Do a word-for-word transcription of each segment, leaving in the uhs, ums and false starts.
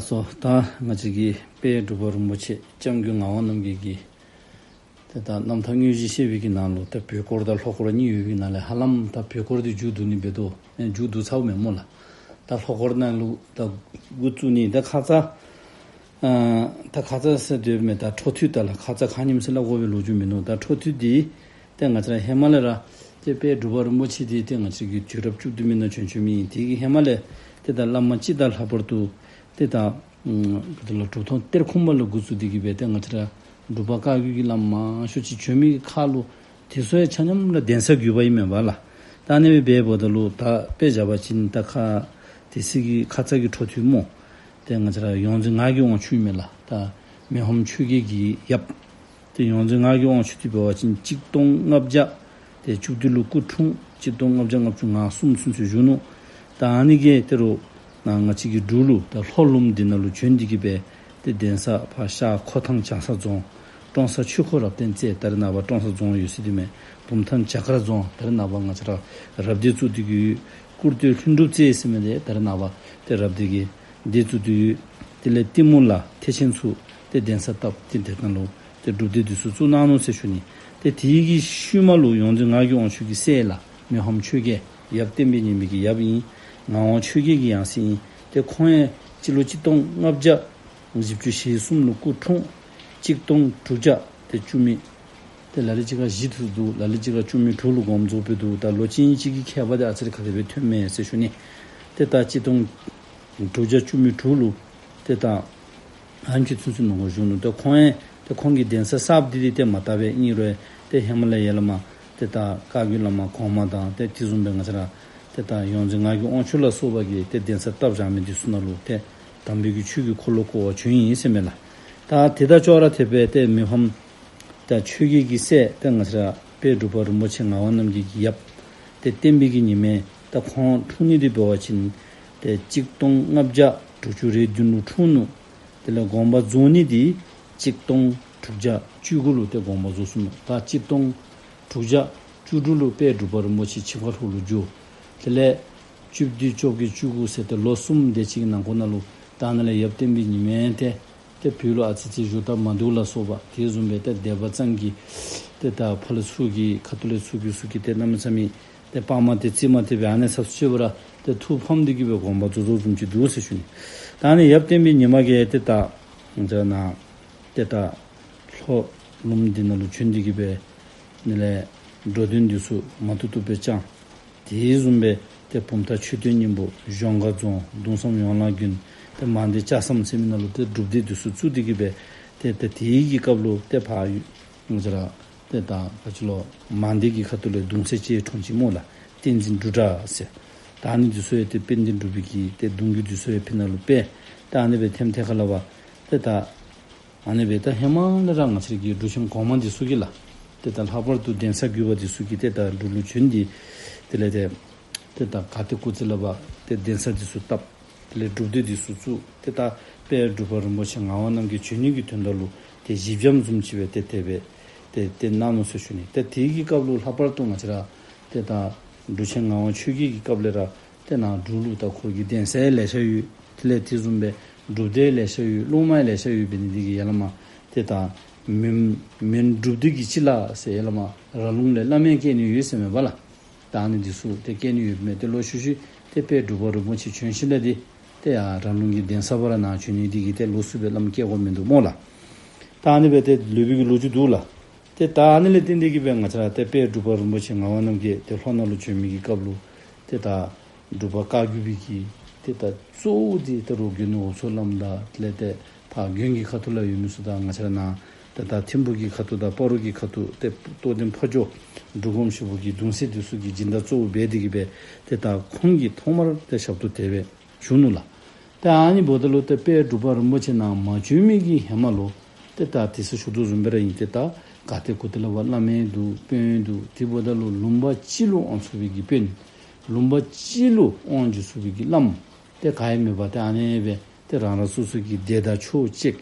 སོ། ད་ང་བཅས་ཀྱི་དཔལ་འབྲུག་པ་རིན་པོ་ཆེ་སྐྱབས་མགོན་ངག་དབང་རྣམ་རྒྱལ་གྱི་ཏེ་ད་རྣམ་ཐར་དངོས་གཞི་བཤད་པའི་གི་ནང་ལུ་ད་བོད་སྐོར་དང་ལྷོ་སྐོར་གཉིས་ཡོད་པའི་ནང་ལས་ཧ་ལམ་ད་བོད་སྐོར་འདི་མཇུག་བསྡུ་ནི་འབད་དོ། ཨེ་མཇུག་བསྡུ་ཚརཝ་མས་སྨོ་ལགས། ད་ལྷོ་སྐོར་ནང་ལུ་ད་འགོ་བཙུགས་ནི། ད་ཁ་ཙ་ཨ་ད་ཁ་ཙ་ཟེར་དོ་མེན། ད་འཕྲོ་མཐུད་ད་ལགས། ཁ་ཙ་ཁ་ཉིནམ་ཟེར་སླབ་དགོ་པའི་ལོ་རྒྱུས་མིན་ནུག། ད་འཕྲོ་མཐུད་འདི་ཏེ་ང་བཅས་ར་ཧེ་མ་ལས་ར་ཏེ་དཔལ་འབྲུག་པ་རིན་པོ་ཆེ་འདི་ཏེ་ང་བཅས་ཀྱི་དུས་རབས་བཅུ་བདུན་པའི་ནང་བྱོན་བྱོནམ་ཨིན། དེ་གི་ཧེ་མ་ལས་ཏེ་ད་བླ་མ་སྤྱི་དང་ལྷག་པར་དུ་ཏེ་ད་ཨམ་ག་ཅི་ལོ་གྲུབ་ཐོབ་གཏེར་ཁུང་པ་ལས་འགོ་བཙུགས་ཏེ་གི་སྦེ་ཏེ་ང་བཅས་ར་འབྲུག་པ་བཀའ་བརྒྱུད་ཀྱི་བླ་མ་མང་ཤོས་ཅིག་བྱོན་མི་གི་ཁར་ལུ་དེ་ཚུ་ཡང་ཆ་མཉམ་ར་གདན་ས་བརྒྱུད་པ་ཨིན་མས་པ་ལགས། ད་ཨ་ནི་སྦེ་འབདཝ་ད་ལུ་ད་དཔེ་བཞག་པ་ཅིན་ད་ཁ་དེ་ཚེ་གི་ཁ་ཙ་གི་འཕྲོ་མཐུད་སྨོ། ཏེ་ང་བཅས་ར་ཡོངས་འཛིན་ངག་གི་དབང་ཕྱུག་ཨིན་མས་ལགས། ད་མི་ཕམ་ཆོས་རྒྱལ་གྱི་ཡབ། ཏེ་ཡོངས་འཛིན་ངག་གི་དབང་ཕྱུག་འདི་འབད་བ་ཅིན་གཅིག་སྟོང་ལྔ་བརྒྱ་ཏེ་བཅུ་བདུན་ལུ་སྐུ་འཁྲུངས། གཅིག་སྟོང་ལྔ་བརྒྱ་ལྔ་བཅུ་ང་གསུམ་ཚུན་ཚོད་བཞུགས་ནུག། ད་ཨ་ནི་གིས་ཏེ་རུང་ང་བཅས་ཀྱི་འབྲུག་ལུ་ད་ལྷོ་ལུངམ་འདི་ནང་ལུ་བྱོན་ཏེ་གི་སྦེ་ཏེ་གདན་ས་ཕར་ཤར་ཁོ་ཐང་བྱང་ས་རྫོང་ཀྲོང་གསར་ཆོས་འཁོར་རབ་བརྟན་རྩེ་ད་རེས་ནངས་པ་ཀྲོང་གསར་རྫོང་ཡོད་ས་འདི་མས། བུམ་ཐང་བྱ་དཀར་རྫོང་ད་རེས་ནངས་པ་ང་བཅས་ར་རབ་སྡེ་བཙུགས་ཏེ་གི་ཡོད། སྐུར་སྟོད་ལྷུན་གྲུབ་རྩེ་ཟེར་མི་འདི་ད་རེས་ནངས་པ་ཏེ་རབ་སྡེ་གི་སྡེ་བཙུགས་ཏེ་ཡོད། དེ་ལས་གཏི་མུག་ལ་ཐེག་ཆེན་ཚུ་ཏེ་གདན་ས་བཏབ་སྟེ་དེ་ནང་ལུ་ཏེ་སྒྲུབ་སྡེ་འདི་ཚུ་བཙུགས་གནང་ནུག་ཟེར་ཞུ་ནི། ཏེ་དེ་གི་ཤུལ་མ་ལུ་ཡོངས་འཛིན་ངག་གི་དབང་ཕྱུག་གི་སྲས་ལགས་མི་ཕམ་ཆོས་རྒྱལ་ཡབ་བསྟན་པའི་ཉི་མ་གི་ཡབ་ཨིན། ངག་དབང་ཆོས་རྒྱལ་གྱི་ཡང་སྲིད་ཨིན། ཏེ་ཁོང་ཡང་སྤྱི་ལོ་གཅིག་སྟོང་ལྔ་བརྒྱ་བཞི་བཅུ་ཞེ་གསུམ་ལུ་སྐུ་འཁྲུངས། གཅིག་སྟོང་དྲུག་བརྒྱ་ཏེ་བཅུ་མེད་ཏེ་ལ་ལུ་ཅིག་ཁར་བཞི་ཚུད་འདུག། ལ་ལུ་ཅིག་ཁར་བཅུ་མེད་དྲུག་ལུ་དགོངསམ་རྫོགས་པའི་འདུག། ད་ལོ་གཅིག་གཉིས་ཅིག་གི་ཁྱད་པར་འདི་ཨ་ཙི་རེ་ག་དེ་སྦེ་ཐོནམ་མས་ཟེར་ཞུ་ནི། ཏེ་ད་གཅིག་སྟོང་དྲུག་བརྒྱ་བཅུ་མེད་དྲུག་ལུ་ཏེ་ད་ཨ་ནི་ཚུན་ཚོད་ནང་འཁོད་བཞུགས་ནུག། ཏེ་ཁོང་ཡང་ཏེ་ཁོང་གི་གདན་ས་གསརཔ་འདི་ཏེ་ཏེ་མ་བཏབ་པས། ཨིན་རུང་ཏེ་ཧེ་མ་ལས་ཡར་བླ་མ་ཏེ་ད་བཀའ་བརྒྱུད་བླ་མ་གོང་མ་དང་ཏེ་དེ་བཟུམ་སྦེ་ང་བཅས་ར་ཏེ་ད་ཡོངས་འཛིན་ངག་གི་དབང་ཕྱུག་ལ་སོགས་པ་གིས་ཏེ་གདན་ས་བཏབ་བཞག་མི་འདི་ཚུ་ནང་ལུ་ཏེ་དམ་པའི་གི་ཆོས་ཀྱི་འཁོར་ལོ་བསྐོར་བར་བྱོན་ཡི་ཟེར་མས་ལགས། ད་དེ་དང་ཅོག་ར་འཐདཔ་སྦེ་ཏེ་མི་ཕམ་ད་ཆོས་རྒྱལ་གྱི་སྲས་ཏེ་ང་བཅས་ར་དཔལ་འབྲུག་པ་རིན་པོ་ཆེ་ངག་དབང་རྣམ་རྒྱལ་གྱི་ཡབ་ཏེ་བསྟན་པའི་གི་ཉི་མ་ད་ཁོང་འཁྲུངས་ནི་འདི་འབད་བ་ཅིན་ཏེ་གཅིག་སྟོང་ལྔ་བརྒྱ་དྲུག་ཅུ་རེ་བདུན་ལུ་འཁྲུངས་ནུག། དེ་ལས་དགོངས་པ་རྫོགས་ནི་འདི་གཅིག་སྟོང་དྲུག་བརྒྱ་བཅུ་དགུ་ལུ་ཏེ་དགོངས་པ་རྫོགས་སོ་ནུག། ད་གཅིག་སྟོང་དྲུག་བརྒྱ་བཅུ་དྲུག་ལུ་དཔལ་འབྲུག་པ་རིན་པོ་ཆེ་ཁྱི་ཀ་ལྷོ་ལུ་བྱོན། དེ་ལས་བཅུ་བདུན་བཅོ་བརྒྱད་བཅུ་དགུ་ཟེར་ཏེ་ལོ་གསུམ་དེ་ཅིག་གི་ནང་འཁོད་ནང་ལུ་ད་ནཱ་ལས་ཡབ་བསྟན་པའི་ཉི་མ་ཏེ་ཏེ་བོད་ལུ་ཨ་ཙི་ཅིག་བཞུགས་ཐངས་མ་འདུག་ལ་སོགས་པ་དེ་བཟུམ་སྦེ་ཏེ་སྡེ་པ་ཚང་གི་ཏེ་ད་ཕར་ལས་ཚུར་གྱི་ཁ་ཐུག་ལས་ཚུར་གྱི་ཚུར་གྱི་ཏེ་གནམ་མེད་ས་མེད་ཏེ་དཔའ་མ་ཏེ་རྩིས་མ་ཏེ་སྦེ་ཨ་ནི་ཚ་སུ་ཅིག་འབད་ར་ཏེ་ཐུགས་ཕམ་སྟེ་གི་སྦེ་དགོངས་པ་རྫོགས་རྫོགསཔ་བཟུམ་ཅིག་འདུག་ཟེར་ཞུ་ནི། ད་ཨ་ནི་ཡབ་བསྟན་པའི་ཉི་མ་གིས་ཏེ་ད་ང་བཅས་ནཱ་ཏེ་ད་ལྷོ་ལུངམ་འདི་ནང་ལུ་བྱོན་ཏེ་གི་སྦེ་ཨ་ནི་ལས་འགྲོ་དོན་འདི་ཚུ་མ་ཐུབ་ཐུབ་སྦེ་བསྐྱངས། དེ་བཟུམ་སྦེ་ཏེ་བུམ་ཐང་མཆོད་རྟེན་སྙིང་པོ་གཞོང་སྒར་རྫོང་གདུང་བསམ་ཡོངས་ལ་དགོན་ཏེ་མང་སྡེ་ལྕགས་ཟམ་ཟེར་མི་ནང་ལུ་ཏེ་སྒྲུབ་སྡེ་འདི་ཚུ་བཙུགས་ཏེ་གི་སྦེ་ཏེ་ཏེ་དེ་གི་སྐབས་ལུ་ཏེ་ཕར་ཡུལ་ང་བཅས་ར་ཏེ་ད་ག་ཅི་ལོ་མང་སྡེ་གི་ཁ་ཐུག་ལས་གདུང་སྲས་ཅིག་འཁྲུངས་ཅི་སྨོ་ལགས། བསྟན་འཛིན་འབྲུག་གྲགས་ཟེར། ད་ཨ་ནི་འདི་ཚུ་ཡང་ཏེ་དཔལ་ལྡན་འབྲུག་པའི་གི་ཏེ་གདུང་བརྒྱུད་འདི་ཚུ་ཡང་ཕྱི་ནང་ལུ་སྤེལ། ད་ཨ་ནི་སྦེ་ཐེམ་ཐེ་ཁ་ལ་བ་ཏེ་ད་ཨ་ནི་སྦེ་ད་ཧེ་མ་ལས་ར་ང་བཅས་ཀྱི་འབྲུག་ཆེན་གོང་མ་འདི་ཚུ་གིས་ལགས། ཏེ་ད་ལྷག་པར་དུ་གདན་ས་བརྒྱུད་པ་འདི་ཚུ་གིས་ཏེ་ད་འབྲུག་ལུ་བྱོན་ཏེ་དེ་ལས་ཏེ་ཏེ་ད་ག་ཏེ་སྐུ་ཚེ་ལ་བ་ཏེ་གདན་ས་འདི་ཚུ་བཏབ། དེ་ལས་སྒྲུབ་སྡེ་འདི་ཚུ་བཙུགས། ཏེ་ད་དཔལ་འབྲུག་པ་རིན་པོ་ཆེ་ངག་དབང་རྣམ་རྒྱལ་བྱོན་ནི་གི་དོན་དག་ལུ་ཏེ་གཞི་འགྱམ་བཟུམ་ཅིག་སྦེ་ཏེ་དེ་སྦེ་ཏེ་ཏེ་གནང་ནུག་ཟེར་ཞུ་ནི། ཏེ་དེ་གི་སྐབས་ལུ་ལྷག་པར་དུ་ང་བཅས་ར་ཏེ་ད་འབྲུག་ཆེན་ངག་དབང་ཆོས་རྒྱལ་གྱི་སྐབས་ལས་ར་ཏེ་ནཱ་འབྲུག་ལུ་ད་ཁོ་གི་གདན་ས་ལེ་ཤ་ཡོད། དེ་ལས་དེ་བཟུམ་སྦེ་སྒྲུབ་སྡེ་ལེ་ཤ་ཡོད། སློབ་མ་ལེ་ཤ་ཡོད། འབད་ནི་འདི་གིས་ཡ་ལ་མ་ཏེ་ད་མོན་མོན་སྒྲུབ་སྡེ་གི་སྤྱི་བླ་ཟེར་ཡ་ལ་མ་ར་ལུང་ལས་བླ་མའི་སྐྱེ་གནས་ཡོད་ཟེར་མས་པ་ལགས། ད་ཨ་ནི་འདི་ཚུ་ཏེ་སྐྱེ་གནས་ཡོདཔ་མས། ཏེ་ལོག་ཤུལ་ཤུལ་ཏེ་དཔལ་འབྲུག་པ་རིན་པོ་ཆེ་བྱོན་ཞིནམ་ལས་ཏེ་ཏེ་ཡར་ར་ལུང་གི་གདན་ས་བར་ར་ནཱ་བྱོན་ནི་འདི་གིས་ཏེ་ལོགས་སུ་སྦེ་བླམ་སྐྱེ་དགོཔ་མིན་འདུག་སྨོ་ལགས། ད་ཨ་ནི་སྦེ་ཏེ་ལུས་པའི་གི་ལོ་རྒྱུས་འདུག་ལགས། ཏེ་ད་ཨ་ནི་ལས་བརྟེན་ཏེ་གི་སྦེ་ང་བཅས་ར་ཏེ་དཔལ་འབྲུག་པ་རིན་པོ་ཆེ་ངག་དབང་རྣམ་རྒྱལ་ཏེ་ལྷོ་ནང་ལུ་བྱོན་མི་གི་སྐབས་ལུ་ཏེ་ད་འབྲུག་པ་བཀའ་བརྒྱུད་པའི་གི་ཏེ་ད་གཙོ་བོ་འདི་ད་རུང་དགོན་འོབས་མཚོ་བླམ་དང་དེ་ལས་ཏེ་ཕར་དགོན་གྱི་ཁ་ཐུག་ལུ་ཡོད་མི་ཚུ་དང་ང་བཅས་ར་ནཱ་ཏེ་ད་ཐིམ་ཕུག་གི་ཁ་ཐུག་དང་སྤ་རོ་གི་ཁ་ཐུག་ཏེ་རྟོགས་ལྡན་ཕ་ཇོ་འབྲུག་སྒོམ་ཞིག་པོ་གི་གདུང་སྲས་འདི་ཚུ་གིས་སྦྱིན་བདག་གཙོ་བོ་འབད་དེ་གི་སྦེ་ཏེ་ད་ཁོང་གིས་ཐོག་མར་ཏེ་ཞབས་ཏོག་དེ་སྦེ་ཞུ་ནུག་ལགས། ཏེ་ཨ་ནི་འབདཝ་ད་ལུ་ཏེ་དཔལ་འབྲུག་པ་རིན་པོ་ཆེ་ནཱ་མ་བྱོན་མི་གི་ཧེ་མ་ལུ་ཏེ་ད་དེ་ཚུ་ཞུ་དོ་བཟུམ་སྦེ་ར་ཨིན། ཏེ་ད་ག་ཏེ་གུ་ཏེ་ལ་བ་བླ་མ་འདུག། དཔོན་འདུག། དེ་འབདཝ་ད་ལུ་ལུང་པ་གཅིག་ལུ་དབང་ཚུགས་པའི་གི་དཔོན་ལུང་པ་གཅིག་ལུ་དབང་བྱིན་ཚུགས་པའི་གི་བླམ་ཏེ་ག་ཡང་མེད་པར་ཏེ་ཨ་ནི་སྦེ་ཏེ་རང་རང་སོ་སོ་གི་སྡེ་དང་ཕྱོགས་གཅིག་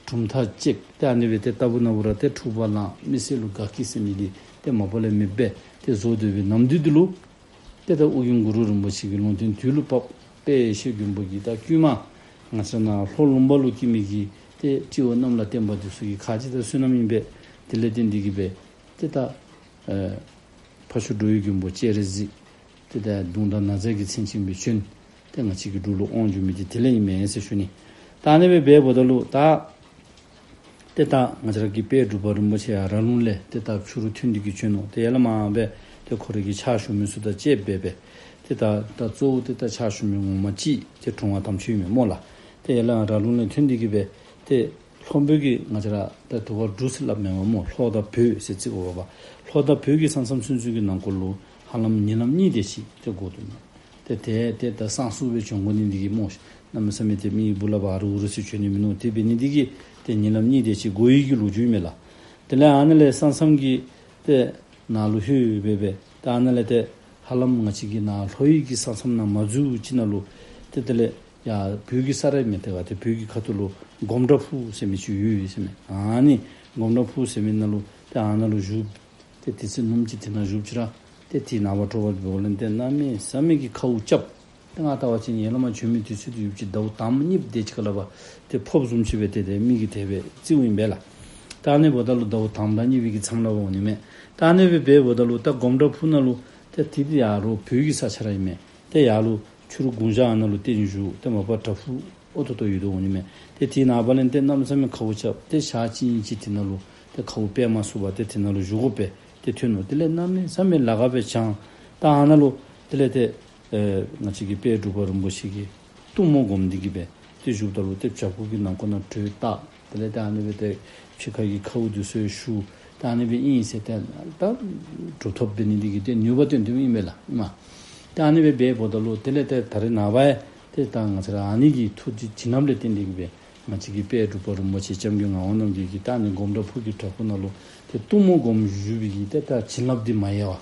གྲུབ་མཐའ་གཅིག་ཏེ་ཨ་ནི་སྦེ་ཏེ་ལྟ་བུ་ན་བུ་ར་ཏེ་འཁྲུག་པ་ལང་མི་སེར་ལུ་དགའ་སྐྱིད་ཟེར་མི་འདི་ཏེ་མ་པ་ལས་མེདཔ་སྦེ་ཏེ་བཟོ་སྡོད་པའི་ནམ་དུས་འདི་ལུ་ཏེ་ད་ཨོ་རྒྱན་གུ་རུ་རིན་པོ་ཆེ་གི་ལུང་བསྟན་དུས་ལུ་བབས། དཔལ་ཡེ་ཤེས་མགོན་པོ་གིས་ད་བསྐུལ་མ་ ང་བཅས་ནཱ་ལྷོ་ལུང་པ་ལུ་སྐྱེ་མི་གི་ཏེ་སྤྲེའུ་གནམ་ལ་བསྟན་པ་འདི་ཚུ་གིས་ག་ཅི་ད་བསོད་ནམས་ཨིན་པས། དེ་ལས་བརྟེན་ཏེ་གིས་སྦེ་ཏེ་ད་ཨེ་ཕ་ཤུལ་འགྲོ་བའི་མགོན་པོ་སྤྱན་རས་གཟིགས་ཏེ་ད་གདུང་དང་ན་བཟའ་གི་མཚན་ཅན་སྦེ་བྱོན། ཏེ་ང་བཅས་ཀྱི་འབྲུག་ལུ་དབང་བསྒྱུར་མི་འདི་དེ་ལས་ཨིན་མས་ཟེར་ཞུ་ནི། ད་ཨ་ནི་སྦེ་འབདཝ་ད་ལུ་ད་ཏེ་ད་ང་བཅས་ར་གི་དཔལ་འབྲུག་པ་རིན་པོ་ཆེ་ཡར་ར་ལུང་ལས་ཏེ་ད་ཕྱི་རུ་ཐོན་ཏེ་གིས་བྱོན་ནུག། ཏེ་ཡར་ལས་མར་སྦེ་ཏེ་ཁོ་རའི་གི་ཕྱག་ཞུ་མི་ཚུ་དང་བཅསཔ་སྦེ་སྦེ་ཏེ་ད་ད་གཙོ་བོ་ཏེ་ད་ཕྱག་ཞུ་མི་ངོ་མ་ཅིག་ཏེ་དྲུང་པ་དམ་ཆོས་ཨིན་མས་སྨོ་ལགས། ཏེ་ཡར་ལས་ར་ལུང་ལས་ཐོན་ཏེ་གིས་སྦེ་ཏེ་ལྷོ་བོད་ཀྱི་ང་བཅས་ར་ད་དུ་བ་འབྲུག་ཟེར་སླབ་མས་སྨོ། ལྷོ་དང་བོད་ཟེར་རྩིཝ་འབདཝ་ད་ལྷོ་དང་བོད་ཀྱི་ས་མཚམས་ཚུན་ཚོད་ཀྱི་ནང་འཁོད་ལུ་ཧ་ལམ་ཉིན་ལམ་གཉིས་དེ་ཅིག་ཏེ་འགོར་དོ་མས། ཏེ་ཏེ་ཏེ་ད་སང་སུ་སྦེ་བྱོན་དགོ་ནི་འདི་གིས་སྨོ། གནམ་མེད་ས་མེད་ཏེ་མི་གི་སྦུག་ལས་ཕར་འུ་རུ་ཟེར་བྱོན་ནི་མིན་ནུག། དེ་འབད་ནི་འདི་གིས་ཏེ་ཉིན་ལམ་གཉིས་དེ་ཅིག་འགོར་ཡི་གི་ལོ་རྒྱུས་མས་ལགས། དེ་ལས་ཨ་ནཱ་ལས་ས་མཚམས་ཀྱི་ཏེ་ནང་ལུ་ལྷོད་སྦེ་སྦེ་ད་ཨ་ནཱ་ལས་ཏེ་ཧ་ལམ་ང་བཅས་ཀྱི་ནཱ་ལྷོ་ཡི་གི་ས་མཚམས་ནང་མ་འཛུལ་ཅིག་ནང་ལུ་ཏེ་དེ་ལས་ཡར་བོད་ཀྱི་ས་ར་མས། ཏེ་ག་ཏེ་བོད་ཀྱི་ཁ་ཐུག་ལུ་སྒོམ་གྲྭ་ཕུག་ཟེར་མི་ཅིག་ཡོད་ཟེར་མས། ཨ་ནི་སྒོམ་གྲྭ་ཕུག་ཟེར་མི་ནང་ལུ་ཏེ་ཨ་ནཱ་ལུ་བཞུགས། ཏེ་དེ་ཚེ་ནུབ་ཅིག་དེ་ནང་བཞུགས་ཅི་ར་ཏེ་དེའི་ནངས་པ་དྲོ་པ་འབདཝ་ལས་ཏེ་གནམ་མེད་ས་མེད་ཀྱི་ཁཝ་རྐྱབ། ཏེ་ང་བལྟ་བ་ཅིན་ཡར་ལས་མར་བྱོན་མི་དུས་ཚོད་དུ་ཡུདཔ་ཅིག་ཟླཝ་དང་པ་གཉིས་པ་དེ་ཅིག་ཁར་ལས་ཕར་ཏེ་ཕོརཔ་བཟུམ་ཅིག་སྦེ་ཏེ་ཏེ་མི་གིས་དེ་སྦེ་བརྩིཝ་ཨིན་པས་ལགས། ད་ཨ་ནི་འབདཝ་ད་ལུ་ཟླཝ་དང་པ་གཉིས་པའི་གི་མཚམས་ལས་ཕར་འོང་ནི་མས། ད་ཨ་ནི་སྦེ་འབདཝ་ད་ལུ་ད་སྒོམ་གྲྭ་ཕུག་ནང་ལུ་ཏེ་དེ་ཏེ་ཡར་ལུ་བོད་ཀྱི་ས་ཆ་ར་ཨིན་མས། ཏེ་ཡར་ལུ་ཕྱི་རུ་དགུང་ཞག་ཨ་ནཱ་ལུ་བསྟེན་བཞུགས། ཏེ་མ་པ་བྲག་ཕུག་ཨོ་ཐོ་ཐོ་ཡོད་དོ་འོང་ནི་མས། ཏེ་དེའི་ནངས་པ་ལས་ཏེ་གནམ་མེད་ས་མེད་ཁཝ་རྐྱབ། ཏེ་ཞག་གཅིག་གཉིས་ཅིག་དེ་ནང་ལུ་ཏེ་ཁཝ་སྦེ་མ་ཚུགས་པར་ཏེ་དེ་ནང་ལུ་བཞུགས་དགོ་པས། ཏེ་ཐོན་ནུག། དེ་ལས་གནམ་མེད་ས་མེད་ལ་དགའ་སྦེ་བྱང་། ད་ཨ་ནཱ་ལུ་དེ་ལས་ཏེ་ཨེ་ང་བཅས་ཀྱི་དཔལ་འབྲུག་པ་རིན་པོ་ཆེ་གིས་གཏུམ་མོ་སྒོམ་སྟེ་གིས་སྦེ་ཏེ་བཞུགསཔ་ད་ལུ་ཏེ་བྱག་ཕུག་གི་ནང་ཁོག་ནང་དྲོད་བཏགས། དེ་ལས་ཏེ་ཨ་ནི་སྦེ་ཏེ་ཕྱི་ཁ་གི་ཁཝ་འདི་ཚུ་ཞུ། ད་ཨ་ནི་སྦེ་ཨིན་ཟེར་ཏེ་ད་གྲུབ་ཐོབ་འབད་ནི་འདི་གིས་ཏེ་ནུས་པ་སྟོན་སྟོནམ་ཨིན་པས་ལགས། ཨིན་མས། ད་ཨ་ནི་སྦེ་འབདཝ་ད་ལུ་དེ་ལས་ཏེ་ད་རེས་ནངས་པ་ཡང་ཏེ་ད་ང་བཅས་ར་ཨ་ནི་གི་ཐུགས་རྗེ་བྱིན་རླབས་ལས་བརྟེན་ཏེ་གིས་སྦེ་ང་བཅས་ཀྱི་དཔལ་འབྲུག་པ་རིན་པོ་ཆེ་སྐྱབས་མགོན་ངག་དབང་རྣམ་རྒྱལ་གྱིས་ད་ཨ་ནི་སྒོམ་གྲྭ་ཕུག་གི་བྲག་ཕུག་ནང་ལུ་ཏེ་གཏུམ་མོ་སྒོམ་བཞུགས་པའི་གི་ཏེ་ད་བྱིན་རླབས་འདི་མ་ཡལ་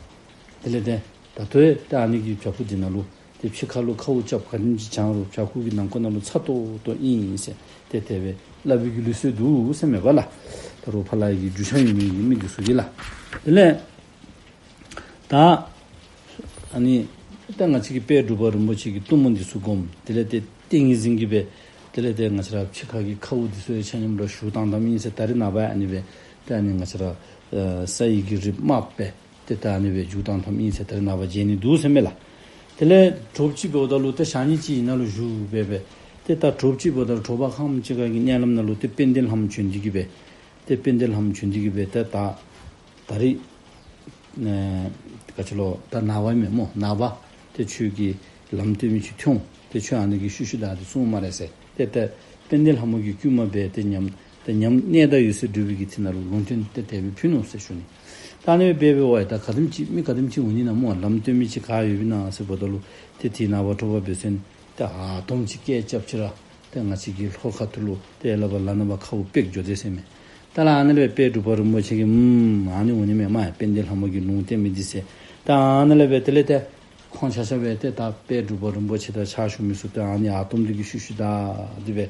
བར་དེ་ལས་ཏེ་ད་ལྟོ་ཡང་ད་ཨ་ནི་གི་བྱག་ཕུག་འདི་ནང་ལུ་ཏེ་ཕྱི་ཁ་ལུ་ཁཝ་རྐྱབ་ག་དེམ་ཅིག་བྱང་རུང་བྱག་ཕུག་གི་ནང་ཁོག་ནང་ལུ་ཚ་ཏོག་ཏོ་ཨིན་ཟེར་ཏེ་དེ་སྦེ་སླབ་པའི་གི་ལུགས་སྲོལ་འདུག་ཟེར་མས་པ་ལགས། ད་རུང་ཕར་ལས་ཡི་གི་རྒྱུས་ཆ་ཡོད་མི་གི་མི་འདི་ཚུ་གིས་ལགས། དེ་ལས་ད་ཨ་ནི་ད་ང་བཅས་ཀྱི་དཔལ་འབྲུག་པ་རིན་པོ་ཆེ་གིས་གཏུམ་མོ་འདི་ཚུ་སྒོམ། དེ་ལས་ཏེ་ཏིང་ངེ་འཛིན་གྱིས་སྦེ་དེ་ལས་ཏེ་ང་བཅས་ར་ཕྱི་ཁ་གི་ཁཝ་འདི་ཚུ་ཡང་ཆ་མཉམ་ར་བཞུ་བཏང་བཏངམ་ཨིན་ཟེར། ད་རེས་ནངས་པ་ཡང་ཨ་ནི་སྦེ་ཏེ་ཨ་ནི་ང་བཅས་ར་ཨེ་ས་ཡི་གི་རིགས་དམརཔོ་སྦེ་ཏེ་ད་ཨ་ནི་སྦེ་བཞུ་བཏང་བཏངམ་ཨིན་ཟེར་ད་རེས་ནངས་པ་མཇལ་ནི་འདུག་ཟེར་མས་ལགས། དེ་ལས་དྲོ་པ་ཅིག་འབདཝ་ད་ལུ་ཏེ་ཞག་གཉིས་ཅིག་ཨ་ནཱ་ལུ་བཞུགས་སྦེ་སྦེ་ཏེ་ད་དྲོ་པ་ཅིག་འབདཝ་ད་ལུ་དྲོ་པ་ཁམ་ཅིག་ཁ་གི་མནལ་ལམ་ནང་ལུ་ཏེ་དཔལ་ལྡན་ལྷ་མོ་བྱོན་ཏེ་གིས་སྦེ་ཏེ་དཔལ་ལྡན་ལྷ་མོ་བྱོན་ཏེ་གིས་སྦེ་ཏེ་ད་ད་རིས་ཨེ་ག་ཅི་ལོ་ད་ནངས་པ་མས་སྨོ། ནངས་པ་ཏེ་ཁྱོད་ཀྱིས་ལམ་སྟོན་མི་ཅིག་ཐོན་འོང་། ཏེ་ཁྱོད་ཨ་ནི་གི་ཤུལ་ཤུལ་བདའ་སྟེ་སོང་སྨ་རེ་ཟེར། ཏེ་ད་དཔལ་ལྡན་ལྷ་མོ་གིས་བསྐུལ་མ་འབད་དེ་ཉམས་ད་ཉམས་གནས་དང་འོད་གསལ་འགྲུབ་པའི་གི་ཚེ་ན་ལུ་ལུང་བསྟན་ཏེ་དེ་སྦེ་ཕུལ་ནུག་ཟེར་ཞུ་ནི། ད་ཨ་ནི་སྦེ་འབད་འབདཝ་ད་ག་དེམ་ཅིག་མི་ག་དེམ་ཅིག་འོང་ནི་ན་སྨོ། ལམ་སྟོན་མི་ཅིག་ག་ཡོདཔ་ཨིན་ན་ཟེར་འབདཝ་ད་ལུ་ཏེ་དེའི་ནངས་པ་དྲོ་པ་འབད་ཚེ་ཏེ་ཨ་དོམ་ཅིག་སྐད་རྐྱབ་ཅི་ར་ཏེ་ང་བཅས་ཀྱི་ལྷོ་ཁ་ཐུག་ལུ་ཏེ་ལ་བ་ལ་ནང་པ་ཁཝ་སྦེ་འགྱོ་དེས་ཟེར་མས། ད་ལགས་ཨ་ནི་ལས་དཔལ་འབྲུག་པ་རིན་པོ་ཆེ་གིས་ཨུམ་ཨ་ནི་འོང་ནི་མས་སྨ་རེ། དཔལ་ལྡན་ལྷ་མོ་གིས་ལུང་བསྟན་མི་འདི་ཟེར། ད་ཨ་ནི་ལས་སྦེ་དེ་ལས་ཏེ་ཁོང་ཆ་ཁྱབ་སྦེ་ཏེ་ད་དཔལ་འབྲུག་པ་རིན་པོ་ཆེ་དང་ཕྱག་ཞུ་མི་ཚུ་ཏེ་ཨ་ནི་ཨ་དོམ་འདི་གི་ཤུལ་ཤུལ་བདའ་སྟེ་སྦེ་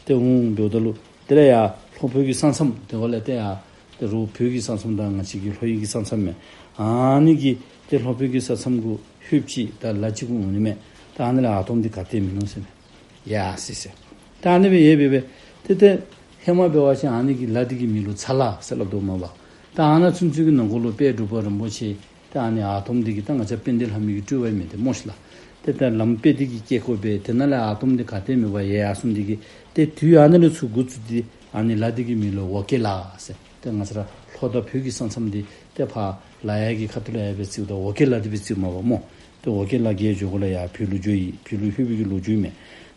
ཏེ་འོང་འབདཝ་ད་ལུ་དེ་ལས་ཡར་ལྷོ་བོད་ཀྱི་ས་མཚམས་དེ་བ་ལས་ཏེ་ཡར་ཏེ་རོགས་བོད་ཀྱི་ས་མཚམས་དང་ང་བཅས་ཀྱི་ལྷོ་ཡི་གི་ས་མཚམས་མས། ཨ་ནི་གི་ཏེ་ལྷོ་བོད་ཀྱི་ས་མཚམས་གུ་ལྷོདཔ་ཅིག་ད་ལ་ཅིག་གུ་འོང་ནི་མས། ད་ཨ་ནི་ལས་ཨ་དོམ་འདི་ག་ཏེ་མིན་ནུག་ཟེར་མས། ཡ་ཟེར་ཟེར། ད་ཨ་ནི་སྦེ་ཡོད་པས་སྦེ། ཏེ་ཏེ་ཧེ་མ་འབད་བ་ཅིན་ཨ་ནི་གི་ལ་འདི་གི་མིང་ལུ་ཚ་ལ་ཟེར་སླབ་དོ་མས་པ། ད་ཨ་ནཱ་ཚུན་ཚོད་ཀྱི་ནང་འཁོད་ལུ་དཔལ་འབྲུག་པ་རིན་པོ་ཆེ་ད་ཨ་ནི་ཨ་དོམ་འདི་གིས་ད་ང་བཅས་དཔལ་ལྡན་ལྷ་མོ་གི་སྤྲུལ་པ་ཨིན་མས་ཏེ་སྨོ་ཤི་ལགས། ཏེ་ད་ལམ་དཔེ་འདི་གིས་སྐྱེལ་དགོ་པས། དེ་ནང་ལས་ཨ་དོམ་འདི་ག་ཏེ་མེད་པར་ཡལ་ཡར་སོང་འདི་གིས་ཏེ་དུས་ཨ་ནི་ལས་ཚུར་འགོ་བཙུགས་ཏེ་ཨ་ནི་ལ་འདི་གི་མིང་ལུ་འོ་སྐོལ་ལ་ཟེར། ཏེ་ང་བཅས་ར་ལྷོ་དང་བོད་ཀྱི་ས་མཚམས་འདི་ཏེ་ཕར་ལ་ཡ་གི་ཁ་ཐུག་ལས་ཡར་སྦེ་བརྩིཝ་ད་འོ་སྐོལ་ལ་འདི་སྦེ་བརྩིཝ་མས་པ་སྨོ། ཏེ་འོ་སྐོལ་ལ་གི་རྒྱབ་ཁ་ལས་ཡར་བོད་ལུ་འགྱོ་ཡི། བོད་ལུ་ལྷོད་པའི་གི་ལོ་རྒྱུས་མས།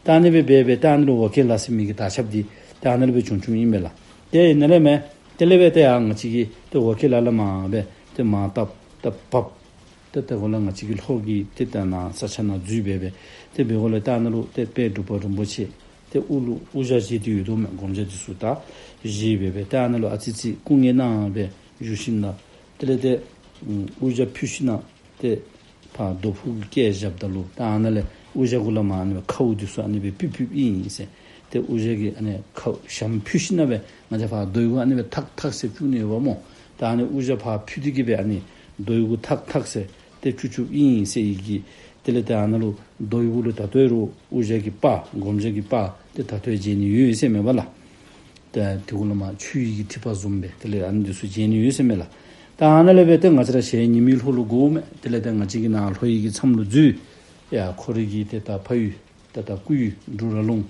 ད་ཨ་ནི་སྦེ་འབད་འབད་ད་ཨ་ནི་ལུ་འོ་སྐོལ་ལ་ཟེར་མི་གི་དར་ཁྱབ་འདི་ད་ཨ་ནི་ལས་སྦེ་བྱུང་བྱུངམ་ཨིན་མས་ལགས། ཏེ་ཨ་ནི་ལས་མས། དེ་ལས་སྦེ་ཏེ་ཡར་ང་བཅས་ཀྱིས་ཏེ་འོ་སྐོལ་ལ་ལས་མར་སྦེ་ཏེ་མར་བཏབ་ཏེ་བབས། ཏེ་དེ་གུ་ལས་ང་བཅས་ཀྱི་ལྷོ་གི་ཏེ་ད་ནཱ་ས་ཆ་ནང་འཛུལ་སྦེ་སྦེ་ཏེ་འབད་འགོ་ལས་ད་ཨ་ནི་ལུ་ཏེ་དཔལ་འབྲུག་པ་རིན་པོ་ཆེ་ཏེ་དབུ་ལུ་དབུ་ཞྭ་བཞེས་ཏེ་ཡོད་དོ་མས། སྒོམ་ཞྭ་འདི་ཚུ་ད་བཞེས་སྦེ་སྦེ་ཏེ་ཨ་ནི་ལུ་ཨ་ཙི་ཅིག་སྐུ་ངལ་གནང་སྦེ་བཞུགས་ཞིནམ་ལས་དེ་ལས་ཏེ་དབུ་ཞྭ་ཕུད་ཞིནམ་ལས་ཏེ་ཕར་རྡོ་ཕུག་གི་སྐས་བཞགཔ་ད་ལུ་ད་ཨ་ནཱ་ལས་དབུ་ཞྭ་གུ་ལས་མར་ཨ་ནི་སྦེ་ཁཝ་འདི་ཚུ་ཨ་ནི་སྦེ་ཕུད་ཕུདཔ་ཨིན་ཟེར། ཏེ་དབུ་ཞྭ་གི་ཨ་ནི་ཁཝ་ཞྭམོ་ཕུད་ཞིནམ་ལས་སྦེ་ང་བཅས་ཕར་རྡོ་གུ་ཨ་ནི་སྦེ་ཐག་ཐག་ཟེར་བཅུག་ནི་ཡོདཔ་སྨོ། ད་ཨ་ནི་དབུ་ཞྭ་ཕར་ཕུད་དེ་གིས་སྦེ་ཨ་ནི་རྡོ་གུ་ཐག་ཐག་ཟེར་ཏེ་བཅུག་བཅུགཔ་ཨིན་ཟེར་ཡི་གི་ དེ་ལས་ཏེ་ཨ་ནཱ་ལུ་རྡོ་གི་གུ་ལུ་ད་ལྟོ་ཡང་རུང་དབུ་ཞྭ་གི་པར་སྒོམ་ཞྭ་གི་པར་ཏེ་ད་ལྟོ་ཡང་མཇལ་ནི་ཡོད་ཟེར་མས་པ་ལགས། ཏེ་དེ་གུ་ལུ་མ་ཆུ་ཡི་གི་ཐིགས་པ་བཟུམ་སྦེ་དེ་ལས་ཨ་ནི་འདི་ཚུ་མཇལ་ནི་ཡོད་ཟེར་མས་ལགས། ད་ཨ་ནཱ་ལས་སྦེ་ཏེ་ང་བཅས་ར་ཞལ་ཉི་མའི་ལྷོ་ལུ་བསྒོརཝ་མས། དེ་ལས་ཏེ་ང་བཅས་ཀྱི་ནཱ་ལྷོ་ཡི་གི་མཚམས་ལུ་འཛུལ། ཡ་ཁོ་རའི་གི་ཏེ་ད་ཕ་ཡུལ་ཏེ་ད་སྐུ་ཡུལ་འབྲུག་ར་ལུང་།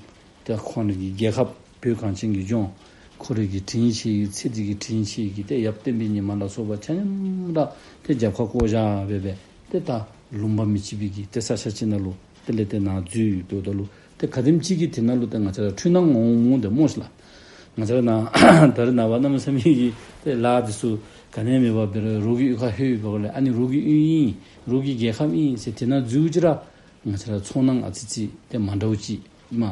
ཏེ་ཁོང་རའི་གི་རྒྱལ་ཁབ་བོད་གངས་ཅན་གྱི་ལྗོངས། ཁོ་རའི་གི་དྲིན་ཆེ་བའི་ཚེ་འདི་གི་དྲིན་ཆེ་གི་ཏེ་ཡབ་བསྟན་པའི་ཉི་མ་ལ་སོགས་པ་ཆ་མཉམ་ར་ཏེ་རྒྱབ་ཁར་བཀོ་བཞག་སྦེ་སྦེ་ཏེ་ད་ལུང་པ་མི་གཅིག་པའི་གི་ཏེ་ས་ཆ་ཅིག་ནང་ལུ་དེ་ལས་ཏེ་ནཱ་འཛུལ་སྡོདཔ་ད་ལུ་ཏེ་ག་དེམ་ཅིག་གིས་དེ་ནང་ལུ་ཏེ་ང་བཅས་ར་འཁྲུལ་སྣང་འོང་འོང་སྟེ་སྨོ་ཤི་ལགས། ང་བཅས་ར་ནཱ་ད་རེས་ནངས་པ་གནམ་མེད་ས་མེད་ཀྱི་ཏེ་ལཱ་འདི་ཚུ་ག་ནི་མེད་པར་འབད་རུང་རོགས་ཀྱི་གཡུས་ཁར་ལྷོད་པའི་སྒང་ལས་ཨ་ནི་རོགས་ཀྱི་གཡུས་ཨིན་རོགས་ཀྱི་རྒྱལ་ཁབ་ཨིན་ཟེར་དེ་ནང་འཛུལཝ་ཅིག་ར་ང་བཅས་ར་ཚོར་སྣང་ཨ་ཙི་ཙི་ཏེ་མ་འདྲཝ་ཅིག་མ་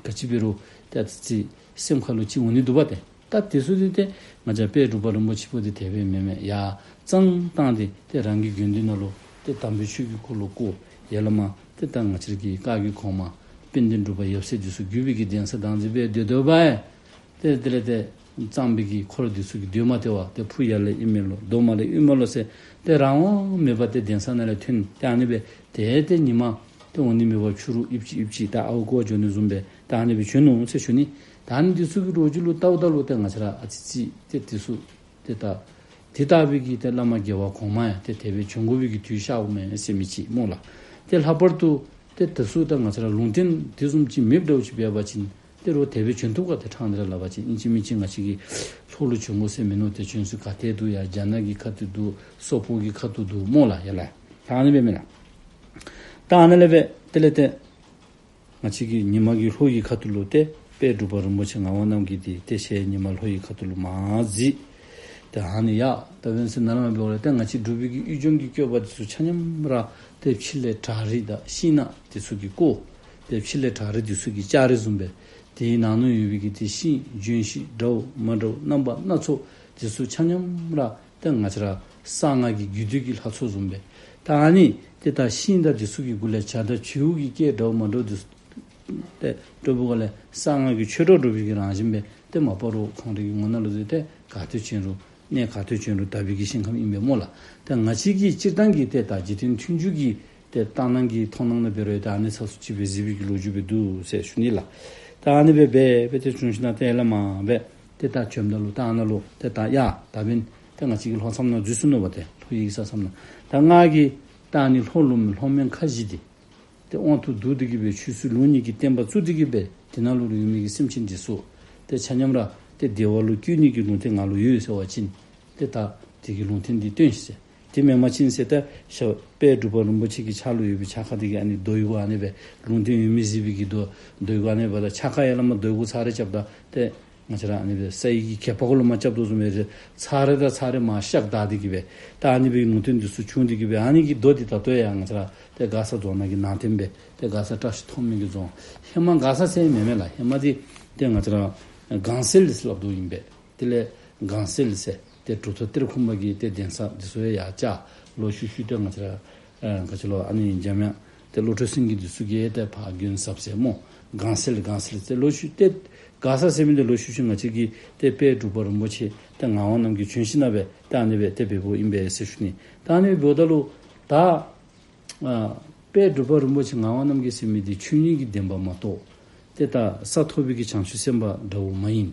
ག་ཅི་འབད་རུང་ཏེ་ཨ་ཙི་ཙི་སེམས་ཁར་ལུ་ཅིག་འོང་ནི་འདུག་པ་ཏེ། ད་དེ་ཚུ་འདི་ཏེ་ང་བཅས་དཔལ་འབྲུག་པ་རིན་པོ་ཆེ་པོ་འདི་དེ་སྦེ་མེན་མས། ཡར་གཙང་བཏང་སྟེ་ཏེ་རང་གི་དགོན་སྡེ་ནང་ལུ་ཏེ་དམ་པའི་ཆོས་ཀྱི་འཁོར་ལོ་བསྐོར། ཡར་ལས་མར་ཏེ་ད་ང་བཅས་ར་གི་བཀའ་བརྒྱུད་གོང་མ་དཔལ་ལྡན་འབྲུག་པ་ཡབ་སྲས་འདི་ཚུ་བརྒྱུད་པའི་གི་གདན་ས་བདག་འཛིན་འབད་སྡོད་སྡོདཔ་ཨེ། ཏེ་དེ་ལས་ཏེ་གཙང་པའི་གི་འཁོར་འདི་ཚུ་གིས་སྡོད་མ་སྟེར་བར་ཏེ་ཕུ་ཡར་ལས་ཨིན་མས་ལོ་རྡོ་མར་ལས་ཨིན་མས་ལོ་ཟེར་ཏེ་རང་དབང་མེད་པར་ཏེ་གདན་ས་ནང་ལས་ཐོན། ཏེ་ཨ་ནི་སྦེ་ཏེ་ཏེ་ཉི་མ་ཏེ་འོང་ནི་མེད་པར་ཕྱི་རུ་ཨིབ་ཅིག་ཨིབ་ཅིག་ད་ཨརཝ་བརྐུ་བར་འགྱོ་ནི་བཟུམ་སྦེ་ད་ཨ་ནི་སྦེ་བྱོན་ནུག་ཟེར་ཞུ་ནི། ད་ཨ་ནི་འདི་ཚུ་གི་ལོ་རྒྱུས་ལུ་བལྟཝ་ད་ལུ་ཏེ་ང་བཅས་ར་ཨ་ཙི་ཙི་ཏེ་འདི་ཚུ་ཏེ་ད་དེ་ལྟ་བུའི་གི་ཏེ་བླ་མ་རྒྱལ་བ་གོང་མ་ཡང་ཏེ་དེ་སྦེ་བྱོན་དགོ་པའི་གི་དུས་ཤརཝ་མས་ཟེར་མི་ཅིག་སྨོ་ལགས། ཏེ་ལྷག་པར་དུ་ཏེ་འདི་ཚུ་ད་ང་བཅས་ར་ལུང་བསྟན་དེ་བཟུམ་ཅིག་མེདཔ་འདྲཝ་ཅིག་འབད་བ་ཅིན་ཏེ་རོགས་དེ་སྦེ་བྱོན་ཐུབ་ག། ཏེ་ཕྲང་སྟེ་ར་སླབ་པ་ཅིན་ཨིན་ཅི་མིན་ཅི་ང་བཅས་ཀྱིས་ལྷོ་ལུ་བྱོན་དགོ་ཟེར་མི་མནོ། ཏེ་བྱོན་ས་ག་ཏེ་འདུག། ཡར་རྒྱ་ནག་གི་ཁ་ཐུག་འདུག། སོག་པོ་གི་ཁ་ཐུག་འདུག་སྨོ་ལགས། ཡ་ལགས། ད་ཨ་ནི་སྦེ་མེན་ན། ད་ཨ་ནི་ལས་སྦེ་དེ་ལས་ཏེ་ང་བཅས་ཀྱི་ཉི་མ་གི་ལྷོ་ཡི་ཁ་ཐུག་ལུ་ཏེ་དཔལ་འབྲུག་པ་རིན་པོ་ཆེ་ངག་དབང་རྣམ་རྒྱལ་འདི་ཏེ་ཞལ་ཉི་མ་ལྷོ་ཡི་ཁ་ཐུག་ལུ་མར་གཟིགས། ཏེ་ཨ་ནི་ཡ་ད་འབདན་ཟེར་ནཱ་ལས་མར་འབདཝ་ལས་ཏེ་ང་བཅས་འབྲུག་པའི་གི་གཡུས་ལྗོངས་ཀྱི་བཀོད་པ་འདི་ཚུ་ཆ་མཉམ་ར་ཏེ་ཕྱི་ལས་བྲག་རི་དང་ཤིང་ནགས་འདི་ཚུ་གིས་བསྐོར། ཏེ་ཕྱི་ལས་བྲག་རི་འདི་ཚུ་གི་ལྕགས་རི་བཟུམ་སྦེ། དེའི་ནང་ན་ཡོད་པའི་གི་ཏེ་ཤིང་ལྗོན་ཤིང་འདྲཝ་མ་འདྲཝ་རྣམ་པ་སྣ་ཚོགས་འདི་ཚུ་ཆ་མཉམ་ར་ཏེ་ང་བཅས་ར་གསང་སྔགས་ཀྱི་རྒྱུད་སྡེ་གི་ལྷ་ཚོགས་བཟུམ་སྦེ། ད་ཨ་ནི་ཏེ་ད་ཤིང་དང་འདི་ཚུ་གི་གུ་ལས་བྱ་དང་བྱིའུ་གི་སྐད་འདྲཝ་མ་འདྲཝ་འདི་ཚུ་ཏེ་སྒྲོག་པའི་སྒང་ལས་གསང་སྔགས་ཀྱི་ཆོས་སྒྲོག་སྒྲོག་པའི་གི་རང་བཞིན་སྦེ་ཏེ་མ་པ་རོགས་ཁོང་རའི་གི་ངོ་ནང་ལུ་འཛུལ་ཏེ་ག་ཏེ་བྱོན་རུང་གནས་ག་ཏེ་བྱོན་རུང་དག་པའི་གི་ཞིང་ཁམས་ཨིན་པས་སྨོ་ལགས། ཏེ་ང་བཅས་ཀྱི་སྤྱིར་བཏང་གི་ཏེ་ད་འཇིག་རྟེན་མཐུན་འཇུག་གི་ཏེ་ལྟ་སྣང་གི་མཐོང་སྣང་ནང་འབད་རུང་ད་ཨ་ནི་ཚུ་ཅིག་སྦེ་གཟིགས་པའི་གི་ལོ་རྒྱུས་སྦེ་འདུག་ཟེར་ཞུ་ནི་ལགས། ད་ཨ་ནི་སྦེ་སྦེ་སྦེ་ཏེ་བྱུང་ཞིནམ་ཏེ་ཡར་ལས་མར་སྦེ་ཏེ་ད་བྱོནམ་ད་ལུ་ད་ཨ་ནཱ་ལུ་ཏེ་ད་ཡ་ད་འབདན་ཏེ་ང་བཅས་ཀྱི་ལྷོ་མཚམས་ནང་འཛུལ་སོ་ནུག་པ། ཏེ་ལྷོ་ཡི་གི་ས་མཚམས་ནང་ད་ང་གིས་ད་ཨ་ནི་ལྷོ་ལུངམ་ལྷོ་མོན་ཁ་བཞི་འདི་ཏེ་དབང་དུ་བསྡུ་སྟེ་གི་སྦེ་ཆོས་སྲིད་ལུགས་གཉིས་ཀྱི་བསྟན་པ་བཙུགས་ཏེ་གི་སྦེ་དེ་ནང་ལུ་ཡོད་མི་གི་སེམས་ཅན་འདི་ཚུ་ཏེ་ཆ་མཉམ་ར་ཏེ་བདེ་བ་ལུ་བཀོད་ནི་གི་ལུང་བསྟན་ང་ལུ་ཡོད་ཟེར་བ་ཅིན་ཏེ་ད་དེ་གི་ལུང་བསྟན་འདི་སྟོན་ཤིག་ཟེར། དེ་མེན་པ་ཅིན་ཟེར་ད་ཞབས་དཔལ་འབྲུག་པ་རིན་པོ་ཆེ་གི་ཕྱག་ལུ་ཡོད་པའི་ཕྱག་འཁར་འདི་གིས་ཨ་ནི་རྡོ་ཡི་གུ་ཨ་ནི་སྦེ་ལུང་བསྟན་ཡོད་མི་གཟིགས་པའི་གི་རྡོ་རྡོ་ཡི་གུ་ཨ་ནི་སྦེ་ད་ཕྱག་འཁར་ཡར་ལས་མར་རྡོ་ཡི་གུ་ཚར་རེ་རྐྱབ་ད་ཏེ་ང་བཅས་ར་ཨ་ནི་སྦེ་ས་ཡི་གི་གད་པ་གུ་ལུ་མར་རྐྱབ་དོ་བཟུམ་སྦེ་ཚར་རེ་དང་ཚར་རེ་མར་ཤགས་བདའ་སྟེ་གི་སྦེ་ད་ཨ་ནི་སྦེ་ལུང་བསྟན་འདི་ཚུ་བྱུང་སྟེ་གི་སྦེ་ཨ་ནི་གི་རྡོ་འདི་ད་ལྟོ་ཡང་ང་བཅས་ར་ཏེ་མགར་ས་རྫོང་ནང་གི་ནང་རྟེན་སྦེ་ཏེ་མགར་ས་བཀྲ་ཤིས་མཐོང་སྨོན་གྱི་རྫོང་ཧེ་མ་མགར་ས་ཟེར་མེན་མས་ལགས། ཧེ་མ་འདི་ཏེ་ང་བཅས་ར་སྒང་སེལ་ཟེར་སླབ་དོ་ཨིན་པས། དེ་ལས་སྒང་སེལ་ཟེར་ཏེ་གྲུབ་ཐོབ་གཏེར་ཁུངས་པ་གི་ཏེ་གདན་ས་འདི་ཚུ་ཡང་ཡར་བཅགས། ལོག་ཤུལ་ཤུལ་ཏེ་ང་བཅས་ར་ཨ་ག་ཅི་ལོ་ཨ་ནི་འཇམ་དབྱངས་ཏེ་བློ་གྲོས་སེང་གེ་འདི་ཚུ་གིས་ཏེ་ཕར་མགོན་ཟབ་ཟེར་སྨོ། སྒང་སེལ་སྒང་སེལ་ཟེར་ལོག་ཤུལ་ཏེ་མགར་ས་ཟེར་མི་འདི་ལོག་ཤུལ་ཤུལ་ང་བཅས་ཀྱི་ཏེ་དཔལ་འབྲུག་པ་རིན་པོ་ཆེ་ཏེ་ངག་དབང་རྣམ་རྒྱལ་བྱོན་ཞིནམ་སྦེ་ཏེ་ཨ་ནི་སྦེ་ཏེ་འབདཝ་ཨིན་པས་ཟེར་ཞུ་ནི། ད་ཨ་ནི་འབདཝ་ད་ལུ་ད་ཨ་དཔལ་འབྲུག་པ་རིན་པོ་ཆེ་ངག་དབང་རྣམ་རྒྱལ་ཟེར་མི་འདི་ཆོས་ཉིད་ཀྱི་བདེན་པ་མ་གཏོགས་ཏེ་ད་ས་ཐོབ་པའི་གི་བྱང་ཆུབ་སེམས་དཔའ་འདྲཝ་མ་ཡིན།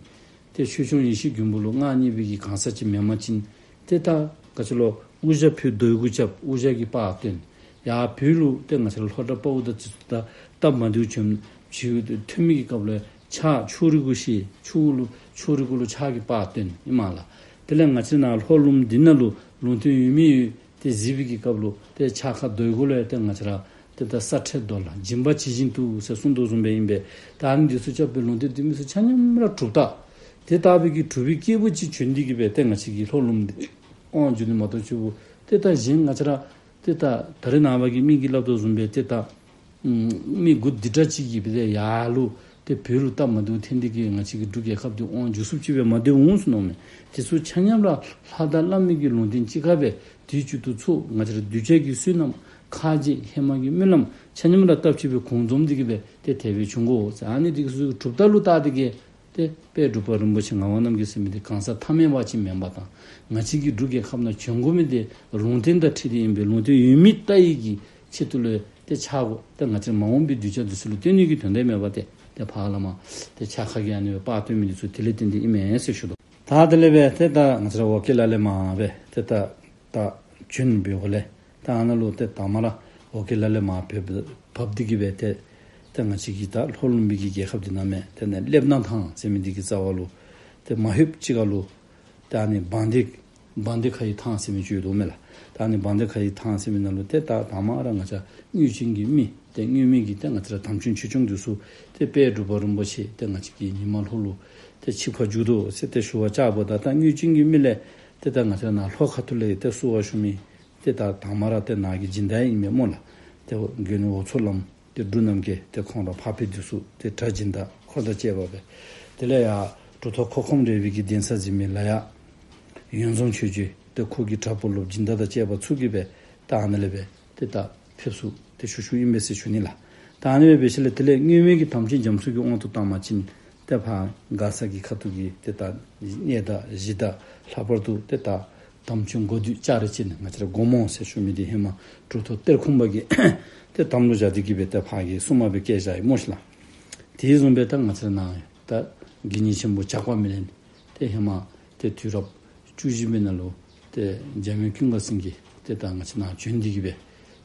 ཏེ་ཆོས་སྐྱོང་ཡེ་ཤེས་མགོན་པོ་ལུ་མངའ་བརྙེས་པའི་གི་གང་ཟག་ཅིག་མེན་པ་ཅིན་ཏེ་ད་ག་ཅི་ལོ་དབུ་ཞྭ་ཕུད་རྡོ་གུ་རྐྱབ་དབུ་ཞྭ་གི་པར་སྟོན། ཡར་བོད་ལུ་ཏེ་ང་བཅས་ར་ལྷོ་བྲག་དཔའ་བོ་དང་འདི་ཚུ་ད་སྟབས་མ་བདེཝ་བྱུང་བྱུང་ཐོན་མི་གི་སྐབས་ལུ་ཕྱག་ཕྱོགས་རིས་གུ་བཤེད་ཕྱོགས་ལུ་ཕྱོགས་རིས་གུ་ལུ་ཕྱག་གི་པར་སྟོན་ཨིན་མས་ལགས། དེ་ལས་ང་བཅས་ནཱ་ལྷོ་ལུངམ་འདི་ནང་ལུ་ལུང་བསྟན་ཡོད་མི་ཡོད་ཏེ་གཟིགས་པའི་གི་སྐབས་ལུ་ཏེ་ཕྱག་འཁར་རྡོ་གུ་ལུ་ཡང་ཏེ་ང་བཅས་ར་ཏེ་ད་སྲ་མཁྲེགས་རྡོ་ལ་སྦྱིན་པ་ཇི་བཞིན་དུ་ཟེར་གསུངས་དོ་བཟུམ་སྦེ་ཨིན་པས། ད་ཨ་ནི་འདི་ཚུ་རྐྱབ་སྦེ་ལུང་བསྟན་འདི་མི་ཚུ་ཆ་མཉམ་ར་གྲུབ་རྟགས་དེ་ལྟ་བུའི་གི་གྲུབ་པའི་སྐྱེས་བུ་ཅིག་བྱོན་ཏེ་གི་སྦེ་ཏེ་ང་བཅས་ཀྱི་ལྷོ་ལུངམ་འདི་དབང་བསྒྱུར་ནི་མ་གཏོགས་ཆུ་བུ་ཏེ་ད་གཞན་ང་བཅས་ར་ཏེ་ད་ད་རེས་ནངས་པ་གི་མི་གིས་སླབ་དོ་བཟུམ་སྦེ་ཏེ་ད་ཨམ་མི་དགུ་བདུན་ཕྲག་གཅིག་གིས་སྦེ་ཏེ་ཡར་ལུ་ཏེ་བོད་ལུ་སྟབས་མ་བདེཝ་ཐོན་ཏེ་གི་ང་བཅས་ཀྱི་འབྲུག་རྒྱལ་ཁབ་འདི་དབང་བསྒྱུར་ཚུགསཔ་ཅིག་སྦེ་མ་སྡོད་འོང་ཟེར་མནོཝ་མས། དེ་ཚུ་ཆ་མཉམ་ར་ལྷ་དང་བླ་མའི་གི་ལུང་བསྟན་གཅིག་ཁར་སྦེ་དུས་གཅིག་ཏུ་ཚོགས། ང་བཅས་ར་གདུལ་བྱ་གི་བསོད་ནམས་ཁ་རྗེ་ཧེ་མ་གི་སྨོན་ལམ་ཆ་མཉམ་ར་སྟབས་གཅིག་སྦེ་གུང་འཛོམས་ཏེ་གི་སྦེ་ཏེ་དེ་སྦེ་བྱུང་དགོ་ཟེར། ཨ་ནི་འདི་ཚུ་གྲུབ་རྟགས་ལུ་བལྟ་སྟེ་གི་ཏེ་དཔལ་འབྲུག་པ་རིན་པོ་ཆེ་ངག་དབང་རྣམ་རྒྱལ་ཟེར་མི་འདི་གང་ཟག་ཐ་མལ་པ་ཅིག་མེན་པ་དང་ང་བཅས་ཀྱི་འབྲུག་རྒྱལ་ཁབ་ནང་བྱོན་དགོ་མི་འདི་ལུང་བསྟན་དང་འཁྲིལ་ཏེ་ཨིན་པས། ལུང་བསྟན་ཡོད་མི་བལྟ་ནི་གི་ཆེད་དུ་ལུ་ ཏེ་ཕྱག་གུ་ཏེ་ང་བཅས་ར་མ་འོངས་པའི་གདུལ་བྱ་འདི་ཚུ་ལུ་སྟོན་ནི་གི་དོན་དག་མེན་པ་ཏེ། ཏེ་ཕར་ལས་མར་ཏེ་ཕྱག་ཁ་གིས་ཨ་ནི་སྦེ་པར་སྟོན་མི་འདི་ཚུ་དེ་ལས་བརྟེན་ཏེ་ཨིན་མས་ཟེར་ཞུ་དོ། ད་དེ་ལས་སྦེ་ཏེ་ད་ང་བཅས་ར་ཝ་ཀི་ལ་ལས་མར་སྦེ་ཏེ་ད་ད་བྱོན་པའི་འོག་ལས་ད་ཨ་ནཱ་ལུ་ཏེ་དང་མ་ར་ཝ་ཀི་ལ་ལས་མར་བབས་བབས་ཏེ་གིས་སྦེ་ཏེ་ཏེ་ང་བཅས་ཀྱི་ད་ལྷོ་ལུང་པའི་གི་རྒྱལ་ཁབ་འདི་ནང་མས། ཏེ་ནཱ་སླེབས་ནང་ཐང་ཟེར་མི་འདི་གི་རྩ་བ་ལུ་ཏེ་མ་ལྷོདཔ་ཅིག་ཁར་ལུ་ཏེ་ཨ་ནི་བང་སྡེ་བང་སྡེ་ཁའི་ཐང་ཟེར་མི་ཅིག་ཡོད་དོ་མས་ལགས། ད་ཨ་ནི་བང་སྡེ་ཁའི་ཐང་ཟེར་མི་ནང་ལུ་ཏེ་ད་དང་མ་ར་ང་བཅས་དངོས་ཅན་གྱི་མི་ཏེ་དངོས་མེད་ཀྱི་ཏེ་ང་བཅས་ར་དམ་ཅན་ཆོས་སྐྱོང་འདི་ཚུ་ཏེ་དཔལ་འབྲུག་པ་རིན་པོ་ཆེ་ཏེ་ང་བཅས་ཀྱི་ཉི་མ་ལྷོ་ལུ་ཏེ་ཆིབས་ཁ་བསྒྱུར་དོ་ཟེར་ཏེ་ཞུ་བར་བཅར་བ་ད་ད་དངོས་ཅན་གྱི་མི་ལས་ཏེ་ད་ང་བཅས་ར་ནཱ་ལྷོ་ཁ་ཐུག་ལས་ཏེ་བསུ་བ་ཞུ་མི་ཏེ་ད་དང་མ་ར་ཏེ་ནཱ་གི་སྦྱིན་བདག་ཨིན་མས་སྨོ་ལགས། ཏེ་དགོན་འོབ་མཚོ་བླམ་ཏེ་འབྲུག་རྣམ་རྒྱལ་ཏེ་ཁོང་ར་ཕ་ཕི་འདི་ཚུ་ཏེ་གྲྭ་སྦྱིན་བདག་ཁོང་དང་བཅས་པ་སྦེ། དེ་ལས་ཡར་གྲུབ་ཐོབ་ཁོ་ཁོམ་རས་པའི་གི་གདན་ས་འཛིན་མི་ལ་ཡག་ཡོན་འཛོམས་ཆོས་རྗེ་ཏེ་ཁོ་གི་གྲྭ་བུ་སློབ་སྦྱིན་བདག་དང་བཅས་པ་ཚུ་གིས་སྦེ་ད་ཨ་ནཱ་ལས་སྦེ་ཏེ་ད་ཕེབས་བསུ་ཏེ་ཞུ་ཞུཝ་ཨིན་པས་ཟེར་ཞུ་ནི་ལགས། ད་ཨ་ནི་སྦེ་འབད་ཞིནམ་ལས་དེ་ལས་དངོས་མེད་ཀྱི་དམ་ཅན་རྒྱ་མཚོ་གི་དབང་དུ་བཏང་བ་ཅིན་ཏེ་ཕར་མགར་ས་གི་ཁ་ཐུག་གི་ཏེ་ད་གནས་བདག་གཞི་བདག་ལྷག་པར་དུ་ཏེ་ད་དམ་ཅན་འགོ་འདུས་ལྕགས་རི་ཅན་ང་བཅས་ར་སྒོ་མོ་ཟེར་ཞུ་མི་འདི་ཧེ་མ་གྲུབ་ཐོབ་གཏེར་ཁུང་པ་གིས་ཏེ་དམ་ལུ་བཞག་སྟེ་གིས་སྦེ་ཏེ་ཕར་གི་སྲུང་མ་སྦེ་བསྐོས་བཞག་ཡི་སྨོ་ཤིག་ལགས། དེ་བཟུམ་སྦེ་ད་ང་བཅས་ར་ནཱ་ད་དགེ་བསྙེན་ཆེན་པོ་ཇག་པ་མེ་ལེན་ཏེ་ཧེ་མ་ཏེ་དུས་རབས་བཅུ་བཞི་པའི་ནང་ལུ་ཏེ་འཇམ་དབྱངས་ཀུན་དགའ་སེང་གེ་ཏེ་ད་ང་བཅས་ནཱ་བྱོན་ཏེ་གིས་སྦེ་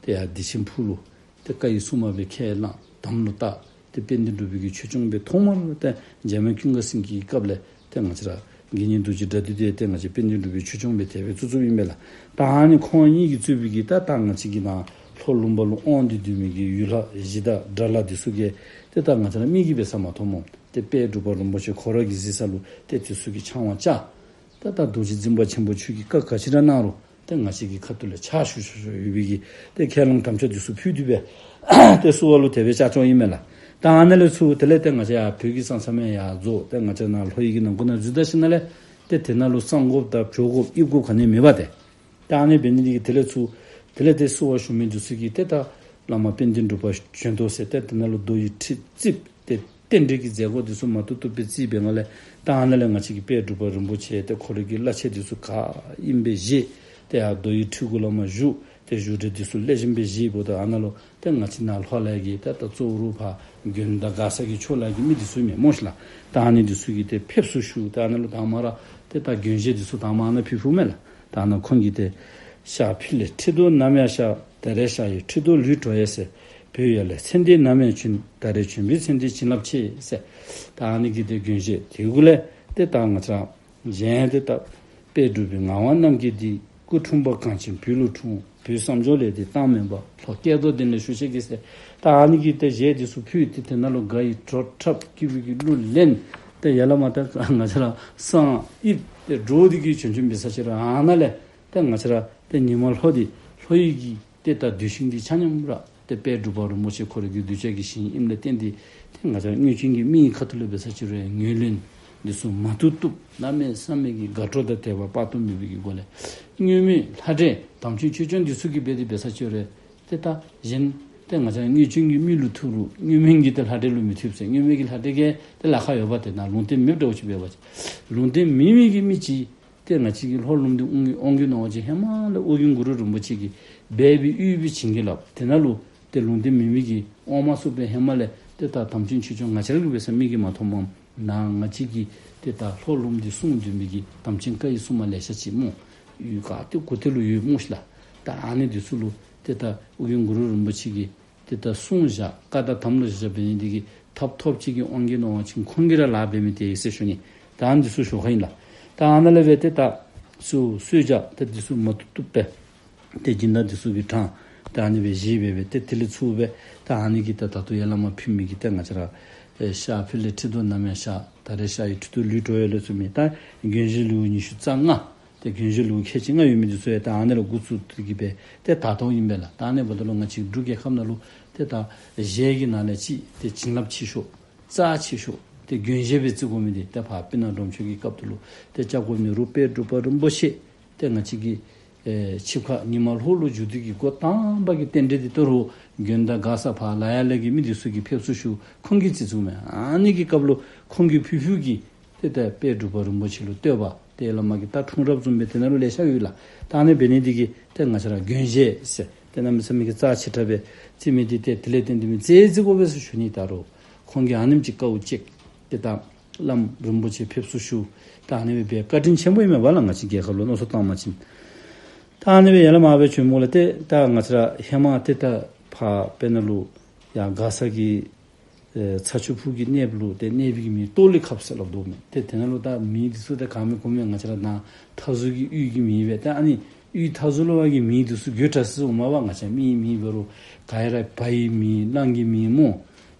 ཏེ་ཡར་བདེ་ཆེན་ཕུག་ལུ་ཏེ་བཀའ་ཡི་སྲུང་མ་སྦེ་ཁས་བླངས་དམ་ལུ་བཏགས། ཏེ་དཔལ་ལྡན་འབྲུག་པའི་གི་ཆོས་སྐྱོང་སྦེ་ཐོག་མར་ཏེ་འཇམ་དབྱངས་ཀུན་དགའ་སེང་གེའི་སྐབས་ལས་ཏེ་ང་བཅས་ར་དགེ་བསྙེན་རྡོ་རྗེ་དགྲ་འདུལ་འདི་ཏེ་ང་བཅས་དཔལ་ལྡན་འབྲུག་པའི་ཆོས་སྐྱོང་སྦེ་དེ་སྦེ་བཙུགས་བཙུགསཔ་ཨིན་པས་ལགས། ད་ཨ་ནི་ཁོང་གཉིས་ཀྱིས་གཙོས་པའི་གི་ད་ད་ང་བཅས་ཀྱི་ནཱ་ལྷོ་ལུང་པ་ལུ་དབང་སྡུད་སྡོད་མི་གི་ཡུལ་ལྷ་གཞི་བདག་དགྲ་ལྷ་འདི་ཚུ་གིས་ཏེ་ད་ང་བཅས་ར་མིག་གིས་འབད་ས་མ་མཐོངམ་སྨོ། ཏེ་དཔལ་འབྲུག་པ་རིན་པོ་ཆེ་ཁོ་ར་གིས་གཟིགས་ས་ལུ་ཏེ་དེ་ཚུ་གིས་ཕྱག་དབང་བཅར། ད་ད་རྡོ་རྗེ་འཛིན་པ་ཆེན་པོ་ཁྱོད་ཀྱིས་བཀའ་ག་ཅི་ར་གནང་རུང་ཏེ་ང་བཅས་ཀྱི་ཁ་ཐུག་ལས་ཕྱག་ཞུ་ཞུ་ཞུ་ཡོད་པའི་གི་ཏེ་ཁས་བླངས་དམ་བཅའ་འདི་ཚུ་ཕུལ་ཏེ་སྦེ་ཏེ་བསུ་བ་ལུ་དེ་སྦེ་བཅར་བཅརཝ་ཨིན་མས་ལགས། ད་ཨ་ནཱ་ལས་ཚུར་དེ་ལས་ཏེ་ང་བཅས་ཡར་བོད་ཀྱི་ས་མཚམས་ཡར་རྫོགས་ཏེ་ང་བཅས་ནཱ་ལྷོ་ཡི་གི་ནང་ཁུག་ནང་འཛུལ་ད་ཞིནམ་ལས་ཏེ་དེ་ནང་ལུ་གསང་སྒོ་དང་བྱོག་སྒོ་ཡིབ་སྒོ་ག་ནི་མེད་པ་ཏེ། ད་ཨ་ནི་འབད་ནི་འདི་གིས་དེ་ལས་ཚུར་དེ་ལས་ཏེ་བསུ་བ་ཞུ་མི་འདི་ཚུ་གིས་ཏེ་ད་བླ་མ་དཔལ་ལྡན་འབྲུག་པ་བྱོན་དོ་ཟེར་ཏེ་དེ་ནང་ལུ་རྡོ་ཡི་ཁྲི་བརྩིགས་ཏེ་རྟེན་འབྲེལ་གྱི་མཛད་སྒོ་འདི་ཚུ་མ་ཐུབ་ཐུབ་སྦེ་བརྩིས་པའི་ངང་ལས་ད་ཨ་ནཱ་ལས་ང་བཅས་ཀྱི་དཔལ་འབྲུག་པ་རིན་པོ་ཆེ་ཏེ་ཁོ་རའི་གི་བླ་ཆས་འདི་ཚུ་ག་ཨིནམ་སྦེ་བཞེས། ཏེ་ཡར་རྡོ་ཡི་ཁྲི་གུ་ལས་མར་བཞུགས། ཏེ་བཞུགས་གྲལ་འདི་ཚུ་ལེགས་ཤོམ་སྦེ་བཞེསཔ་ད་ཨ་ནཱ་ལུ་ཏེ་ང་བཅས་ནཱ་ལྷོ་ལས་ཀྱི་ཏེ་ད་གཙོ་བོ་ར་ཕར་དགོན་དང་མགར་ས་གི་ཕྱོགས་ལས་ཀྱི་མི་འདི་ཚུ་མས་སྨོ་ཤིག་ལགས། ད་ཨ་ནི་འདི་ཚུ་གིས་ཏེ་ཕེབས་བསུ་ཞུ། ད་ཨ་ནཱ་ལུ་དང་མ་ར་ཏེ་ད་མགོན་ཞལ་འདི་ཚུ་དང་མ་ཨ་ནཱ་ཕུལ་ཕུལཝ་མས་ལགས། ད་ཨ་ནཱ་ཁོང་གིས་ཏེ་ཤར་ཕི་ལས་ཁྲི་གདུགས་ནམ་ཡང་ཤར། ད་རེས་ཤར་ཡི་ཁྲི་གདུགས་ལུས་གྲོལ་ཡས་ཟེར། བོད་ཡུལ་ལས་ཚེ་འདས་ནམ་ཡང་བྱོན། ད་རེས་བྱོན་པའི་ཚེ་འདིའི་བྱིན་རླབས་ཆེ་ཟེར། ད་ཨ་ནི་གི་ཏེ་མགོན་ཞལ་དེ་གུ་ལས་ཏེ་ད་ང་བཅས་ར་གཞན་ཏེ་ད་དཔལ་འབྲུག་པའི་ངག་དབང་རྣམ་རྒྱལ་འདི། སྐུ་འཁྲུངས་པ་གངས་ཅན་བོད་ལུ་འཁྲུངས། བོད་བསམ་སྦྱོར་ལས་འདས་བཏང་མེད་པ། ལྷོ་སྐལ་རྡོར་གདན་ལས་ཞུ་ཤེས་ཀྱིས་ཟེར། ད་ཨ་ནི་གི་ཏེ་ཞལ་འདི་ཚུ་ཕུལ་ཏེ་དེ་ནང་ལུ་དགའ་ཡི་བྲོ་འཁྲབ་སྐྱིད་པའི་གི་གླུ་ལེན། ཏེ་ཡར་ལས་མར་ད་ང་བཅས་ར་བསང་ཡིབ་སྟེ་འགྱོ་སྟེ་གིས་བྱོན་བྱོནམ་འབད་ས་ཅིག་ར་ཨ་ནཱ་ལས་ཏེ་ང་བཅས་ར་ཏེ་ཉི་མ་ལྷོ་འདི་ལྷོ་ཡི་གི་ཏེ་ད་གདུལ་ཞིང་འདི་ཆ་མཉམ་ར་ཏེ་དཔལ་འབྲུག་པ་རིན་པོ་ཆེ་ཁོ་རའི་གི་གདུལ་བྱ་གི་ཞིང་ཨིནམ་ལས་བརྟེན་ཏེ་ཏེ་ང་བཅས་དངོས་ཅན་གྱི་མིའི་ཁ་ཐུག་ལས་འབད་ས་ཅིག་ར་ངོས་ལེན་འདི་ཚུ་མ་ཐུབ་ཐུབ་གནམ་མེད་ས་མེད་ཀྱི་དགའ་སྤྲོ་དང་དད་པ་དཔག་ཏུ་མེད་པའི་གི་སྒོ་ལས་དངོས་མེད་ལྷ་འདྲེ་དམ་ཅན་ཆོས་སྐྱོང་འདི་ཚུ་གིས་འབད་དེ་འབད་ས་ཅིག་ར་ཏེ་ད་གཞན་ཏེ་ང་བཅས་དངོས་ཅན་གྱི་མི་ལུ་ཐུབ་རུང་དངོས་མེད་ཀྱི་ཏེ་ལྷ་འདྲེ་ལུ་མི་ཐུབ་ཟེར། དངོས་མེད་ཀྱི་ལྷ་འདྲེ་གིས་ཏེ་ལཱ་ཁག་ཡོདཔ་ཏེ་ནཱ་ལུང་བསྟན་མེདཔ་འདྲཝ་ཅིག་འབད་བ་ཅིན་ལུང་བསྟན་མེད་མི་གི་མི་ཅིག་ཏེ་ང་བཅས་ཀྱི་ལྷོ་ལུང་འདི་དབང་གི་ནང་བ་ཅིན་ཧེ་མ་ལས་ཨོ་རྒྱན་གུ་རུ་རིན་པོ་ཆེ་གིས་སྦས་པའི་ཡུལ་པའི་བྱིན་གྱིས་བརླབས། དེ་ནང་ལུ་ཏེ་ལུང་བསྟན་མེད་མི་གི་དབང་མ་ཚུགས་པའི་ཧེ་མ་ལས་ཏེ་ད་དམ་ཅན་ཆོས་སྐྱོང་ང་བཅས་ར་གིས་འབད་ས་མིག་གིས་མ་མཐོངམ་ནཱ་ང་བཅས་ཀྱི་ཏེ་ད་ལྷོ་ལུང་འདི་སྲུང་སྡོད་མི་གི་དམ་ཅན་བཀའ་ཡི་སྲུང་མ་ལེ་ཤ་ཅིག་སྨོ། ཡུལ་ག་ཏེ་གུ་ཏེ་ལུ་ཡོད་སྨོ་ཤིག་ལགས། ད་ཨ་ནི་འདི་ཚུ་ལུ་ཏེ་ད་ཨོ་རྒྱན་གུ་རུ་རིན་པོ་ཆེ་གིས་ཏེ་ད་སྲུང་བཞག་བཀའ་དང་དམ་ལུ་བཞག་འབད་ནི་འདི་གིས་ཐབས་ཐོབ་ཅིག་གི་དབང་གི་ནང་བ་ཅིན་ཁོང་གིས་ར་ལཱ་འབད་མི་དེ་ཟེར་ཞུ་ནི། ད་ཨ་ནི་འདི་ཚུ་ཞུ་ཁ་ཨིན་ལགས། ད་ཨ་ནཱ་ལས་འབད་ཏེ་ད་ཚུར་གསོལ་ཇ་ཏེ་འདི་ཚུ་མ་ཐུབ་ཐུབ་སྦེ་ཏེ་སྦྱིན་བདག་འདི་ཚུ་གིས་དྲངས། ད་ཨ་ནི་སྦེ་བཞེས་སྦེ་སྦེ་ཏེ་དེ་ལས་ཚུར་སྦེ་ད་ཨ་ནི་གི་ད་ད་ལྟོ་ཡར་ལས་མར་ཕུལ་མི་གི་ཏེ་ང་བཅས་ར་ཨེ་ཤར་ཕི་ལས་ཁྲི་གདུགས་ནམ་ཡང་ཤར། ད་རེས་ཤར་ཡི་ཁྲི་གདུགས་ལུས་གྲོལ་ཡས་ལས་ཚུར་མི་ད་མགོན་ཞལ་ལེའུ་ཉི་ཤུ་རྩ་ལྔ། ཏེ་མགོན་ཞལ་ལེའུ་ཁལ་གཅིག་ལྔ་ཡོད་མི་འདི་ཚུ་ཡང་ད་ཨ་ནི་ལས་འགོ་བཙུགས་ཏེ་གིས་སྦེ་ཏེ་ད་ལྟོ་ཨིན་པས་ལགས། ད་ཨ་ནི་འབདཝ་ད་ལུ་ང་བཅས་འབྲུག་རྒྱལ་ཁབ་ནང་ལུ་ཏེ་ད་ཞལ་གྱི་ནང་ལས་ཅིག་ཏེ་བྱིན་རླབས་ཆེ་ཤོས་རྩ་ཆེ་ཤོས་ཏེ་མགོན་ཞལ་སྦེ་བརྩི་དགོ་མི་འདི་ཏེ་ཕར་སྤུ་ན་འབྲོང་ཆུང་གི་སྐབས་ད་ལུ་ཏེ་སྐྱབས་མགོན་ནེ་རུ་དཔལ་འབྲུག་པ་རིན་པོ་ཆེ་ཏེ་ང་བཅས་ཀྱི་ཨེ་ཆིབས་ཁ་ཉི་མ་ལྷོ་ལུ་བཞུགས་ཏེ་གིས་འགོ་དང་པ་གི་རྟེན་འབྲེལ་འདི་གཏོར་རུང་དགོན་དང་མགར་ས་ཕར་ལ་ཡ་ལས་ཀྱི་མི་འདི་ཚུ་གིས་ཕེབས་བསུ་ཞུ་ཁོང་གིས་བརྩི་བཙུགས་མས། ཨ་ནི་གི་སྐབས་ལུ་ཁོང་གིས་ཕུལ་ཕུལཝ་གིས་ཏེ་ད་དཔལ་འབྲུག་པ་རིན་པོ་ཆེ་ལུ་བསྟོད་པ་ཏེ་བླ་མ་གི་ད་འཁྲུངས་རབས་བཟུམ་སྦེ་དེ་ནང་ལུ་ལེ་ཤ་ཡོད་ལགས། ད་ཨ་ནི་འབད་ནི་འདི་གིས་ཏེ་ང་བཅས་ར་མགོན་ཞལ་ཟེར་ ཏེ་གནམ་མེད་ས་མེད་ཀྱི་རྩ་ཆེ་དྲགས་སྦེ་བརྩི་མི་འདི་ཏེ་དེ་ལས་བརྟེན་ཏེ་མི་བརྩི་བརྩི་དགོ་པས་ཟེར་ཞུ་ནི། ད་རུང་ཁོང་གིས་ཨ་ནེམ་ཅིག་དཀའཝ་སྤྱད་དེ་ད་བླམ་རིན་པོ་ཆེ་ཕེབས་བསུ་ཞུ། ད་ཨ་ནི་སྦེ་བཀའ་དྲིན་ཆེན་པོ་ཨིན་མས་པ་ལགས། ང་བཅས་རྒྱལ་ཁབ་ལུ་མནོ་བསམ་བཏང་བ་ཅིན། ད་ཨ་ནི་སྦེ་ཡར་ལས་མར་སྦེ་བྱོནམ་ལས་ཏེ་ད་ང་བཅས་ར་ཧེ་མ་ཏེ་ད་ཕར་དཔེར་ན་ལུ་ཡར་མགར་ས་གི་ཨེ་ཚ་ཆུ་ཕུག་གི་གནསཔ་ལུ་ཏེ་གནས་པའི་གི་མིང་ཏོག་ལི་ཁབ་ཟེར་སླབ་དོ་མས། ཏེ་དེ་ནང་ལུ་ད་མིང་འདི་ཚུ་ཏེ་ག་མི་གོ་མི་ང་བཅས་ར་ནཱ་མཐའ་ཟུར་གྱི་གཡུས་ཀྱི་མིང་སྦེ། ཏེ་ཨ་ནི་གཡུས་མཐའ་ཟུར་ལུ་བ་གི་མིང་འདི་ཚུ་དགོད་བྲ་སི་འོང་མས་པ། ང་བཅས་མིའི་མིང་འབད་རུང་ག་ཡ་ར་བ་ཡི་མིང་གླང་གི་མིང་སྨོ།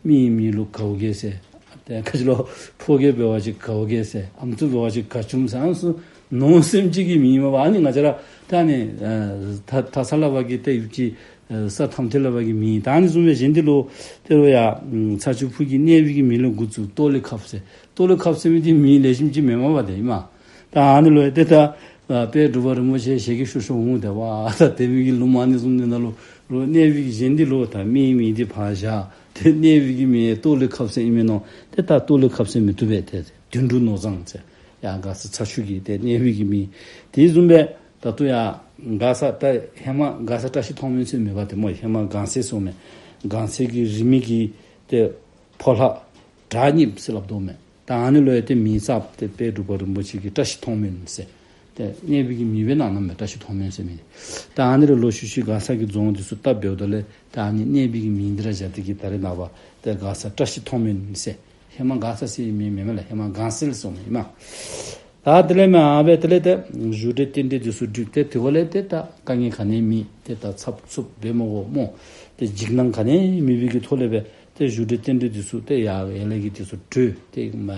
མིའི་མིང་ལུ་གའུ་གེ་ཟེར། ཏེ་ཁ་ཅིག་ལུ་ཕོ་གེ་འབད་བ་ཅིན་གའུ་གེ་ཟེར། ཨམ་སྲུ་འབད་བ་ཅིན་ག་ཅུམ་ཟེར། ཨ་ནི་ཚུ་ནོར་སེམས་ཅན་གྱི་མིང་མས་པ། ཨ་ནི་ང་བཅས་ར་ད་ཨ་ནི་ཨ་ད་ད་ས་ལ་བ་གི་ཏེ་ཡུལ་གྱི་ཨ་ས་ཐམ་ཐེ་ལ་བ་གི་མིང་། ད་ཨ་ནི་བཟུམ་སྦེ་གཞན་འདི་ལུ་ཏེ་རུང་ཡར་ཨམ་ཚ་ཆུ་ཕུག་གི་གནས་པའི་གི་མིང་ལས་འགོ་བཙུགས་ཏོག་ལི་ཁབ་ཟེར། ཏོག་ལི་ཁབ་ཟེར་མི་འདི་མིང་ལེགས་ཤོམ་ཅིག་མེན་མས་པ་ཏེ་ཨིན་མས། ད་ཨ་ནི་ལུ་ཏེ་ད་ཨ་དཔལ་འབྲུག་པ་རིན་པོ་ཆེ་ཞལ་གྱིས་བཞེས་བཞེས་འོང་། ཏེ་ཝ་ད་དེ་མི་གི་ལུང་མ་ནི་བཟུམ་འདི་ནང་ལུ་རུང་གནས་པའི་གི་གཞན་འདི་ལུ་ད་མིའི་མིང་འདི་ཕར་བཞག། ཏེ་གནས་པའི་གི་མིང་ཏོག་ལི་ཁབ་ཟེར་ཨིན་མས་མནོ། ཏེ་ད་ཏོག་ལི་ཁབ་ཟེར་མི་བཏུབ་པས། ཏེ་དོན་གྲུབ་ནོར་བཟང་ཟེར་ཡར་མགར་ས་ཚ་ཆུ་གི་ཏེ་གནས་པའི་གི་མིང་། དེ་བཟུམ་སྦེ་ད་ལྟོ་ཡར་མགར་ས་ད་ཧེ་མ་མགར་ས་བཀྲ་ཤིས་མཐོང་སྨོན་ཟེར་མེད་པ་ཏེ་སྨོ། ཧེ་མ་སྒང་སེ་ཟེར་མས། སྒང་སེ་གི་རིས་མེད་ཀྱི་ཏེ་ཕོ་ལྷ་བྲག་གཉེརཔ་ཟེར་སླབ་དོ་མས། ད་ཨ་ནི་ལུ་ཡང་ཏེ་མིང་བཏགས་ཏེ་དཔལ་འབྲུག་པ་རིན་པོ་ཆེ་གིས་བཀྲ་ཤིས་མཐོང་སྨོན་ཟེར་ཏེ་གནས་པའི་གི་མིང་སྦེ་གནང་གནངམ་མས། བཀྲ་ཤིས་མཐོང་སྨོན་ཟེར་མི། ད་ཨ་ནི་ལས་ལོག་ཤུལ་ཤུལ་མགར་ས་གི་རྫོང་འདི་ཚུ་བཏབ་འབདཝ་ད་ལས་ད་ཨ་ནི་གནས་པའི་གི་མིང་འདི་ར་བཞག་སྟེ་གི་ད་རེས་ནངས་པ་ཏེ་མགར་ས་བཀྲ་ཤིས་མཐོང་སྨོན་ཟེར། ཧེ་མ་མགར་ས་ཟེར་མི་མེན་མས་ལགས། ཧེ་མ་སྒང་སེ་ཟེར་མི་ཨིན་མས། ད་དེ་ལས་མར་སྦེ་དེ་ལས་ཏེ་བཞུགས་གྲལ་རྟེན་འབྲེལ་འདི་ཚུ་བསྒྲིགས། ཏེ་དེ་འགོ་ལས་ཏེ་ད་དཀའ་ངལ་ག་ནི་མེད། ཏེ་ད་འཚབ་འཚུབ་འབད་མི་དགོ་སྨོ། ཏེ་འཇིགས་སྣང་ག་ནི་མེད་པའི་གི་ཐོག་ལས་སྦེ་ཏེ་བཞུགས་གྲལ་རྟེན་འབྲེལ་འདི་ཚུ་ཏེ་ཡར་ཡར་ལས་ཀྱི་འདི་ཚུ་གྲོལ། ཏེ་མ་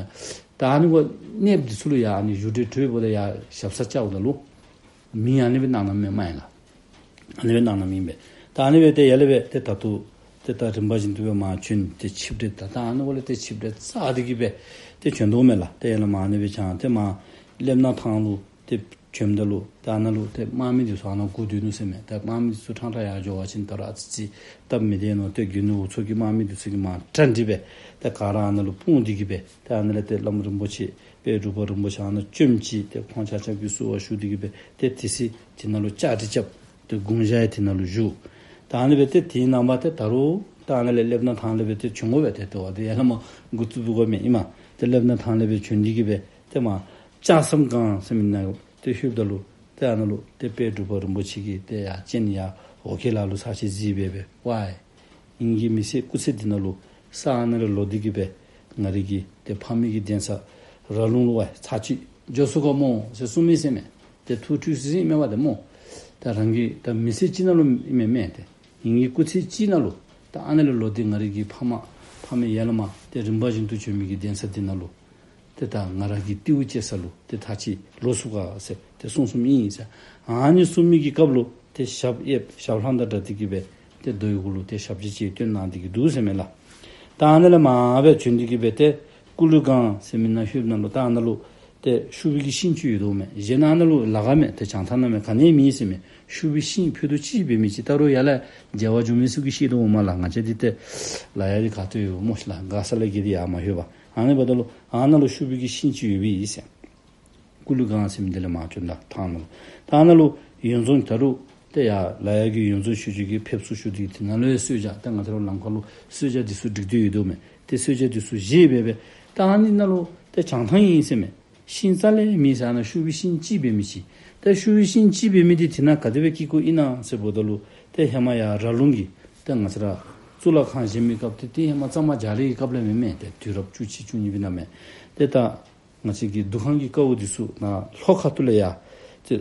ད་ཨ་ནི་གོ་གནསཔ་འདི་ཚུ་ལུ་ཡར་ཨ་ནི་བཞུགས་གྲལ་གྲོལཝ་ད་ཡར་ཞབས་སར་བཅརཝ་ད་ལུ་མིང་ཨ་ནི་སྦེ་གནང་གནངམ་མས་ཨིན་ལགས། ཨ་ནི་སྦེ་གནང་གནངམ་ཨིན་པས། ད་ཨ་ནི་སྦེ་ཏེ་ཡར་ལས་སྦེ་ཏེ་ད་ལྟོ་ཏེ་ད་རིམ་པ་བཞིན་དུ་སྦེ་མར་བྱོན་ཏེ་ཆིབས་གྲལ་ད་ད་ཨ་ནི་གོ་ལས་ཏེ་ཆིབས་གྲལ་བཅར་ཏེ་གི་སྦེ་ཏེ་བྱོན་དོ་མས་ལགས། ཏེ་ཡར་ལས་མར་ཨ་ནི་སྦེ་བྱོན་ཏེ་མར་སླེབས་ན་ཐང་ལུ་ཏེ་བྱོནམ་ད་ལུ་ཏེ་ཨ་ནཱ་ལུ་ཏེ་དམག་མི་འདི་ཚུ་ཨ་ནཱ་སྒུག་སྡོད་ནུག་ཟེར་མས། ཏེ་དམག་མི་འདི་ཚུ་ཕྲང་ཕྲང་ཡར་འགྱོ་བ་ཅིན་ད་རུང་ཨ་ཙི་ཅིག་སྟབས་མི་བདེ་ནུག། ཏེ་རྒྱུ་ནོར་འུ་ཚོགས་ཀྱི་དམག་མི་འདི་ཚུ་གིས་མར་གྲ་སྒྲིག་སྦེ་ཏེ་ག་ར་ཨ་ནཱ་ལུ་སྤུངས་ཏེ་གི་སྦེ་ཏེ་ཨ་ནཱ་ལས་ཏེ་བླམ་རིན་པོ་ཆེ་དཔལ་འབྲུག་པ་རིན་པོ་ཆེ་ཨ་ནཱ་བྱོན་ཅི། ཏེ་ཁོང་ཆ་ཁྱབ་ཀྱིས་བསུ་བ་ཞུ་སྟེ་གི་སྦེ་ཏེ་དེ་སྲིད་དེ་ནང་ལུ་བཅའ་སྒྲིག་རྐྱབ། ཏེ་དགུང་ཞག་ཡང་དེ་ནང་ལུ་བཞུགས། ད་ཨ་ནི་སྦེ་ཏེ་དེའི་ནངས་པ་ཏེ་ད་རུང་ད་ཨ་ནཱ་ལས་སླེབས་ན་ཐང་ལས་སྦེ་ཏེ་བྱོན་དགོ་པས། ཏེ་ཏེ་ཝ་ཏེ་ཡར་ལས་མར་འགོ་བཙུགས་དགོ་མི་ཨིན་མས། ཏེ་སླེབས་ན་ཐང་ལས་སྦེ་བྱོན་ཏེ་གི་སྦེ་ཏེ་མར་ལྕགས་ཟམ་སྒང་ཟེར་མི་ནང་ཏེ་ལྷོདཔ་ད་ལུ་ཏེ་ཨ་ནཱ་ལུ་ཏེ་དཔལ་འབྲུག་པ་རིན་པོ་ཆེ་གིས་ཏེ་ཡར་སྤྱན་ཡར་འོག་གི་ལ་ལུ་ཚར་ཅིག་གཟིགས་སྦེ་སྦེ་ཝའི་ངེ་གི་མི་ཚེ་སྐུ་ཚེ་འདི་ནང་ལུ་ས་ཨ་ནཱ་ལས་ལོག་སྟེ་གི་སྦེ་ང་རའི་གི་ཏེ་ཕ་མེས་ཀྱི་གདན་ས་ར་ལུང་ལུ་ཝའི་ཚར་ཅིག་འགྱོ་ཚུགས་ག་སྨོ་ཟེར་གསུངས་མི་ཟེར་མས། ཏེ་ཐུགས་འཁྲུལ་སི་སི་མེན་པ་ཏེ་སྨོ། ད་རང་གི་ད་མི་ཚེ་གཅིག་ནང་ལུ་ཨིན་མས་མས། ཏེ་ངེ་གི་སྐུ་ཚེ་གཅིག་ནང་ལུ་ད་ཨ་ནཱ་ལས་ལོག་སྟེ་ང་རའི་གི་ཕ་མ་ཕ་མེས་ཡར་ལས་མར་ཏེ་རིམ་པ་བཞིན་དུ་བྱོན་མི་གི་གདན་ས་འདི་ནང་ལུ་ཏེ་ད་ང་ར་གི་རྟེའུ་བཅས་ས་ལུ་ཏེ་ཚར་ཅིག་ལོག་ཚུགས་ག་ཟེར་ཏེ་གསུངས་གསུངསམ་ཨིན་ཟེར། ཨ་ནི་གསུངས་མི་གི་སྐབས་ལུ་ཏེ་ཞབས་གཡས་ཞབས་ལྷམ་དང་སྦྲགས་ཏེ་གི་སྦེ་ཏེ་རྡོའི་གུ་ལུ་ཏེ་ཞབས་རྗེས་ཅིག་སྟོན་གནང་སྟེ་གི་འདུག་ཟེར་མས་ལགས། ད་ཨ་ནཱ་ལས་མར་སྦེ་བྱོན་ཏེ་གི་སྦེ་ཏེ་ཀུ་ལུ་སྒང་ཟེར་མི་ནང་ལྷོདཔ་ད་ལུ་ད་ཨ་ནཱ་ལུ་ཏེ་ཤུག་པའི་གི་ཤིང་ཅིག་ཡོད་དོ་མས། གཞན་ཨ་ནཱ་ལུ་ལ་ཁ་མས། ཏེ་བྱང་ཐང་ནང་མས། ག་ནི་མེད་ཟེར་མས། ཤུག་པའི་ཤིང་ཕུད་རྡོག་གཅིག་འབད་མི་ཅིག་ད་རུང་ཡར་ལས་མཇལ་བར་འགྱོ་མི་ཚུ་གིས་ཤེས་དོ་འོང་མས་ལགས། ང་བཅས་འདི་ཏེ་ལ་ཡ་འདི་ག་ཏེ་ཡོད་སྨོ་ཤེས་ལགས། མགར་ས་ལས་བརྒལ་ཏེ་ཡར་མ་ལྷོད་པས། ཨ་ནི་འབདཝ་ད་ལུ་ཨ་ནཱ་ལུ་ཤུག་པའི་གི་ཤིང་ཅིག་ཡོད་པས་ཟེར། ཀུ་ལུ་སྒང་ཟེར་མི་འདི་ལས་མར་བྱོནམ་ད་ཐང་ནང་ལུ་ད་ཨ་ནཱ་ལུ་ཡོན་རྫོང་ད་རུང་ཏེ་ཡར་ལ་ཡ་གི་ཡོན་རྫོང་ཆོས་རྗེ་གིས་ཕེབས་བསུ་ཞུ་སྟེ་དེ་ནང་ལུ་ཡང་གསོལ་ཇ་ཏེ་ང་བཅས་ར་ལམ་ཁ་ལུ་གསོལ་ཇ་འདི་ཚུ་སྒྲིག་སྟེ་ཡོད་དོ་མས། ཏེ་གསོལ་ཇ་འདི་ཚུ་བཞེས་སྦེ་སྦེ་ད་ཨ་ནི་ནང་ལུ་ཏེ་བྱང་ཐང་ཨིན་ཟེར་མས། ཤིང་རྩ་ལས་མེད་ཟེར་ན་ཤུག་པའི་ཤིང་ཅིག་འབད་མི་ཅིག། ཏེ་ཤུག་པའི་ཤིང་ཅིག་འབད་མི་འདི་དེ་ནང་ག་དེ་སྦེ་སྐྱེ་དགོཔ་ཨིན་ན་ཟེར་འབདཝ་ད་ལུ་ཏེ་ཧེ་མ་ཡར་ར་ལུང་གི་ཏེ་ང་བཅས་ར་གཙུག་ལག་ཁང་བཞེངས་མི་སྐབས་ཏེ་ཏེ་ཧེ་མ་གཙང་པ་རྒྱ་རས་ཀྱི་སྐབས་ལས་མེན་མས། ཏེ་དུས་རབས་བཅུ་གཅིག་བཅུ་གཉིས་པའི་ནང་མས། ཏེ་ད་ང་བཅས་ཀྱི་འདུ་ཁང་གི་ཀཝ་འདི་ཚུ་ནཱ་ལྷོ་ཁ་ཐུག་ལས་ཡར་ཏེ་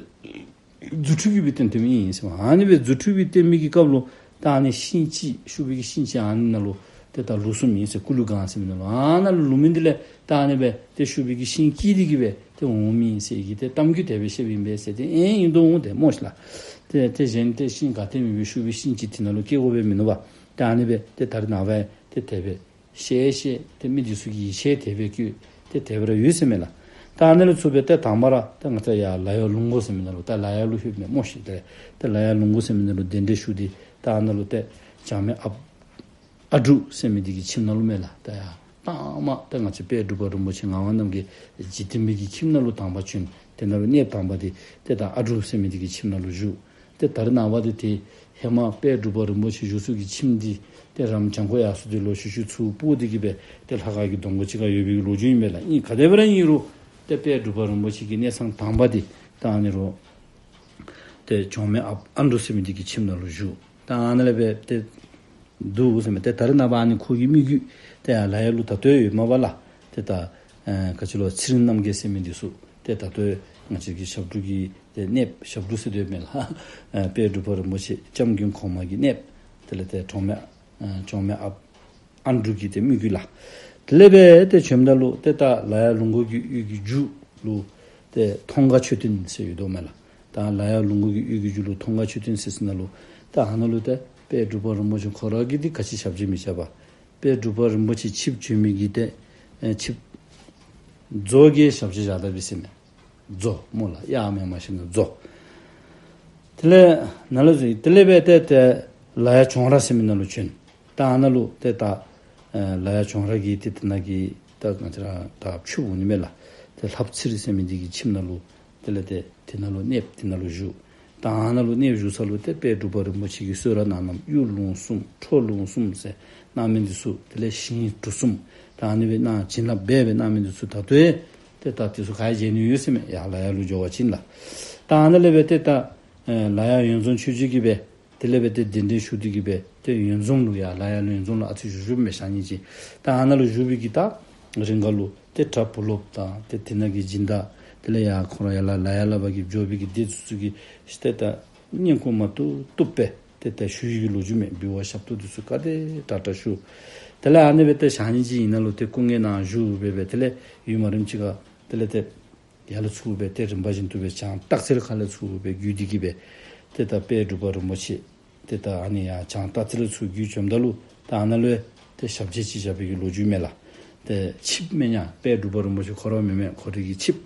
རྫུ་འཕྲུལ་གྱིས་སྦེ་བཏོན་བཏོནམ་ཨིན་ཟེར་མས། ཨ་ནི་སྦེ་རྫུ་འཕྲུལ་གྱིས་བཏོན་མི་གི་སྐབས་ལུ་ད་ཨ་ནི་ཤིང་ཅིག་ཤུག་པའི་གི་ཤིང་ཅིག་ཨ་ནི་ནང་ལུ་ཏེ་ད་ལུས་སོངམ་ཨིན་ཟེར། ཀུ་ལུ་སྒང་ཟེར་མི་ནང་ལུ་ཨ་ནཱ་ལུ་ལུས་མི་འདི་ལས་ད་ཨ་ནི་སྦེ་ཏེ་ཤུག་པའི་གི་ཤིང་སྐྱེས་ཏེ་གི་སྦེ་ཏེ་འོངམ་ཨིན་ཟེར་གི་ཏེ་གཏམ་རྒྱུད་དེ་སྦེ་བཤདཔ་ཨིན་པས་ཟེར། ཏེ་ཨེ་ཨིན་དོ་འོང་ཏེ་སྨོ་ཤེས་ལགས། ཏེ་ཏེ་གཞན་ཏེ་ཤིང་ག་ཏེ་མེད་པའི་ཤུག་པའི་ཤིང་ཅིག་དེ་ནང་ལུ་སྐྱེ་དགོ་པས་མིན་ནུག་པ། ཏེ་ཨ་ནི་སྦེ་ཏེ་ད་རེས་ནངས་པ་ཏེ་དེ་སྦེ་བཤད་བཤད་ཏེ་མི་འདི་ཚུ་གིས་ཡིད་ཆེས་དེ་སྦེ་བསྐྱེད་དེ་དེ་སྦེ་ར་ཡོད་ཟེར་མས་ལགས། ད་ཨ་ནི་ལས་ཚུར་སྦེ་ཏེ་དང་པ་ར་ཏེ་ང་བཅས་ཡར་ལ་ཡ་ལུང་མགོ་ཟེར་མི་ནང་ལུ་ད་ལ་ཡ་ལུ་ལྷོདཔ་མས་སྨོ་ཤེས། ཏེ་ཏེ་ལ་ཡ་ལུང་མགོ་ཟེར་མི་ནང་ལུ་གདན་འདྲེན་ཞུ་སྟེ་ད་ཨ་ནཱ་ལུ་ཏེ་བྱང་སྨད་ཨ་ཨ་འབྲུག་ཟེར་མི་འདི་གི་ཁྱིམ་ནང་ལུ་མས་ལགས། ད་ཡར་དང་མ་ཏེ་ང་བཅས་དཔལ་འབྲུག་པ་རིན་པོ་ཆེ་ངག་དབང་རྣམ་རྒྱལ་འཇིག་རྟེན་པའི་གི་ཁྱིམ་ནང་ལུ་དང་པ་བྱོན། དེ་ནང་ལུ་གནས་དང་པ་འདི་ཏེ་ད་ཨ་འབྲུག་ཟེར་མི་འདི་གི་ཁྱིམ་ནང་ལུ་བཞུགས། ཏེ་ད་རེས་ནངས་པ་འདི་ཏེ་ ཧེ་མ་དཔལ་འབྲུག་པ་རིན་པོ་ཆེ་བཞུགས་ས་གི་ཁྱིམ་འདི་ཏེ་རམ་གྱང་ཁོག་ཡར་སོང་སྟེ་ལོག་ཤུལ་ཤུལ་ཚུར་སྤོ་སྟེ་གི་སྦེ་ཏེ་ལྷ་ཁང་གི་གདོང་སྒོ་ཅིག་ཁར་ཡོད་པའི་གི་ལོ་རྒྱུས་ཨིན་མས་ལགས། ཨིན་ག་དེ་སྦེ་ར་ཨིན་རུང་ཏེ་དཔལ་འབྲུག་པ་རིན་པོ་ཆེ་གི་གནས་ཚང་དང་པ་འདི་ད་ཨ་ནི་རུ་ཏེ་གྱོང་མེད་ཨཔ་ཨན་འབྲུག་ཟེར་མི་འདི་གི་ཁྱིམ་ནང་ལུ་བཞུགས། ད་ཨ་ནཱ་ལས་སྦེ་ཏེ་འདུག་ཟེར་མས། ཏེ་ད་རེས་ནངས་པ་ཨ་ནི་ཁོ་གི་མི་བརྒྱུད་ཏེ་ཡར་ལ་ཡ་ལུ་ད་ལྟོ་ཡོད་མས་པ་ལགས། ཏེ་ད་ཨེ་ག་ཅི་ལོ་ཚེ་རིང་རྣམ་རྒྱལ་ཟེར་མི་འདི་ཚུ་ཏེ་ད་ལྟོ་ང་བཅས་ཀྱི་ཞབས་དྲུང་གི་ཏེ་གནསཔོ་ཞབས་དྲུང་ཟེར་དོ་མས་ལགས། ཨེ་དཔལ་འབྲུག་པ་རིན་པོ་ཆེ་སྐྱབས་མགོན་གོང་མ་གི་གནསཔོ་དེ་ལས་ཏེ་གྱོང་མེད་ཨེ་གྱོང་མེད་ཨཔ་ཨན་འབྲུག་གི་ཏེ་མི་བརྒྱུད་ལགས། དེ་ལས་སྦེ་ཏེ་བྱོནམ་ད་ལུ་ཏེ་ད་ལ་ཡ་ལུང་དགོན་གྱི་གཡུས་ཀྱི་མཇུག་ལུ་ཏེ་མཐོང་དགའ་མཆོད་རྟེན་ཟེར་ཡོད་དོ་མས་ལགས། ད་ལ་ཡ་ལུང་དགོན་གྱི་གཡུས་ཀྱི་མཇུག་ལུ་མཐོང་དགའ་མཆོད་རྟེན་ཟེར་ས་ནང་ལུ་ད་ཨ་ནཱ་ལུ་ཏེ་དཔལ་འབྲུག་པ་རིན་པོ་ཆེ་ཁོ་ར་གིས་འདི་ག་ཅི་ཞབས་རྗེས་མི་བཞག་པར་དཔལ་འབྲུག་པ་རིན་པོ་ཆེ་ཆིབས་བྱོན་མི་གི་ཏེ་ཨེ་ཆིབས་མཛོ་གི་ཞབས་རྗེས་བཞག་ད་པས་ཟེར་མས། མཛོ་སྨོ་ལགས། གཡག་མེན་མ་གཞི་ནང་མཛོ། དེ་ལས་ནཱ་ལུ་ཟེར་དེ་ལས་སྦེ་ཏེ་ཏེ་ལ་ཡ་གྱོང་ར་ཟེར་མི་ནང་ལུ་བྱོན། ད་ཨ་ནཱ་ལུ་ཏེ་ད་ཨེ་ལ་ཡ་གྱོང་ར་གི་ཏེ་དེ་ནང་གི་ད་ང་བཅས་ར་ད་ཆུ་བོ་ནི་མས་ལགས། ཏེ་ལྷ་བུ་ཚེ་རིང་ཟེར་མི་འདི་གི་ཁྱིམ་ནང་ལུ་དེ་ལས་ཏེ་དེ་ནང་ལུ་གནསཔོ་དེ་ནང་ལུ་བཞུགས། ད་ཨ་ནཱ་ལུ་གནསཔོ་བཞུགས་ས་ལུ་ཏེ་དཔལ་འབྲུག་པ་རིན་པོ་ཆེ་གིས་གསོལ་རས་གནང་གནངམ་གཡུ་ལུང་གསུམ་ཁྲོ་ལུང་གསུམ་ཟེར་གནང་མི་འདི་ཚུ་དེ་ལས་ཞིང་གྲུ་གསུམ་ད་ཨ་ནི་སྦེ་གནང་བྱིན་རླབས་འབད་སྦེ་གནང་མི་འདི་ཚུ་ད་ལྟོ་ཡང་ཏེ་ད་དེ་ཚུ་ག་ར་མཇལ་ནི་ཡོད་ཟེར་མས། ཡར་ལ་ཡ་ལུ་འགྱོ་བ་ཅིན་ལགས། ད་ཨ་ནཱ་ལས་སྦེ་ཏེ་ད་ཨེ་ལ་ཡ་ཡོན་རྫོང་ཆོས་རྗེ་གིས་སྦེ་དེ་ལས་སྦེ་ཏེ་གདན་འདྲེན་ཞུ་སྟེ་གི་སྦེ་ཏེ་ཡོན་རྫོང་ལུ་ཡར་ལ་ཡ་ལུ་ཡོན་རྫོང་ལུ་ཨ་ཙི་བཞུགས་བཞུགསཔ་མས་ཞག་གཉིས་ཅིག། ད་ཨ་ནཱ་ལུ་བཞུགས་པའི་གི་ད་རིང་ཁ་ལུ་ཏེ་གྲྭ་བུ་སློབ་དང་ཏེ་དེ་ནང་གི་སྦྱིན་བདག་དེ་ལས་ཡར་ཁོ་ར་ཡར་ལ་ལ་ཡ་ལས་ཕར་གྱི་འགྱོ་བའི་གི་སྡེ་ཚུ་ཚུ་གིས་ཏེ་ད་བསྙེན་བཀུར་མ་བཏུབ་བཏུབ་སྦེ་ཏེ་ད་ཞུ་བའི་གི་ལོ་རྒྱུས་མས། འབུལ་བ་ཞབས་ཏོག་འདི་ཚུ་ག་དེ་དྲག་དྲག་ཞུ། དེ་ལས་ཨ་ནི་སྦེ་ཏེ་ཞག་གཉིས་ཅིག་ཨིན་ན་ལུ་ཏེ་སྐུ་ངལ་ནང་བཞུགས་སྦེ་སྦེ་དེ་ལས་ཡུན་མ་རིངམ་ཅིག་ཁར་དེ་ལས་ཏེ་ཡར་ལས་ཚུར་སྦེ་ཏེ་རིམ་པ་བཞིན་དུ་སྦེ་བྱང་སྟག་འཚེར་ཁ་ལས་ཚུར་སྦེ་བརྒྱུད་དེ་གི་སྦེ་ཏེ་ད་དཔལ་འབྲུག་པ་རིན་པོ་ཆེ་ཏེ་ད་ཨ་ནི་ཡར་བྱང་སྟག་འཚེར་ལས་ཚུར་བརྒྱུད་བྱོནམ་ད་ལུ་ད་ཨ་ནཱ་ལུ་ཡང་ཏེ་ཞབས་རྗེས་ཅིག་བཞག་པའི་གི་ལོ་རྒྱུས་མས་ལགས། ཏེ་ཆིབས་མེན་ན་དཔལ་འབྲུག་པ་རིན་པོ་ཆེ་ཁོ་ར་མེན་མས། ཁོ་རའི་གི་ཆིབས་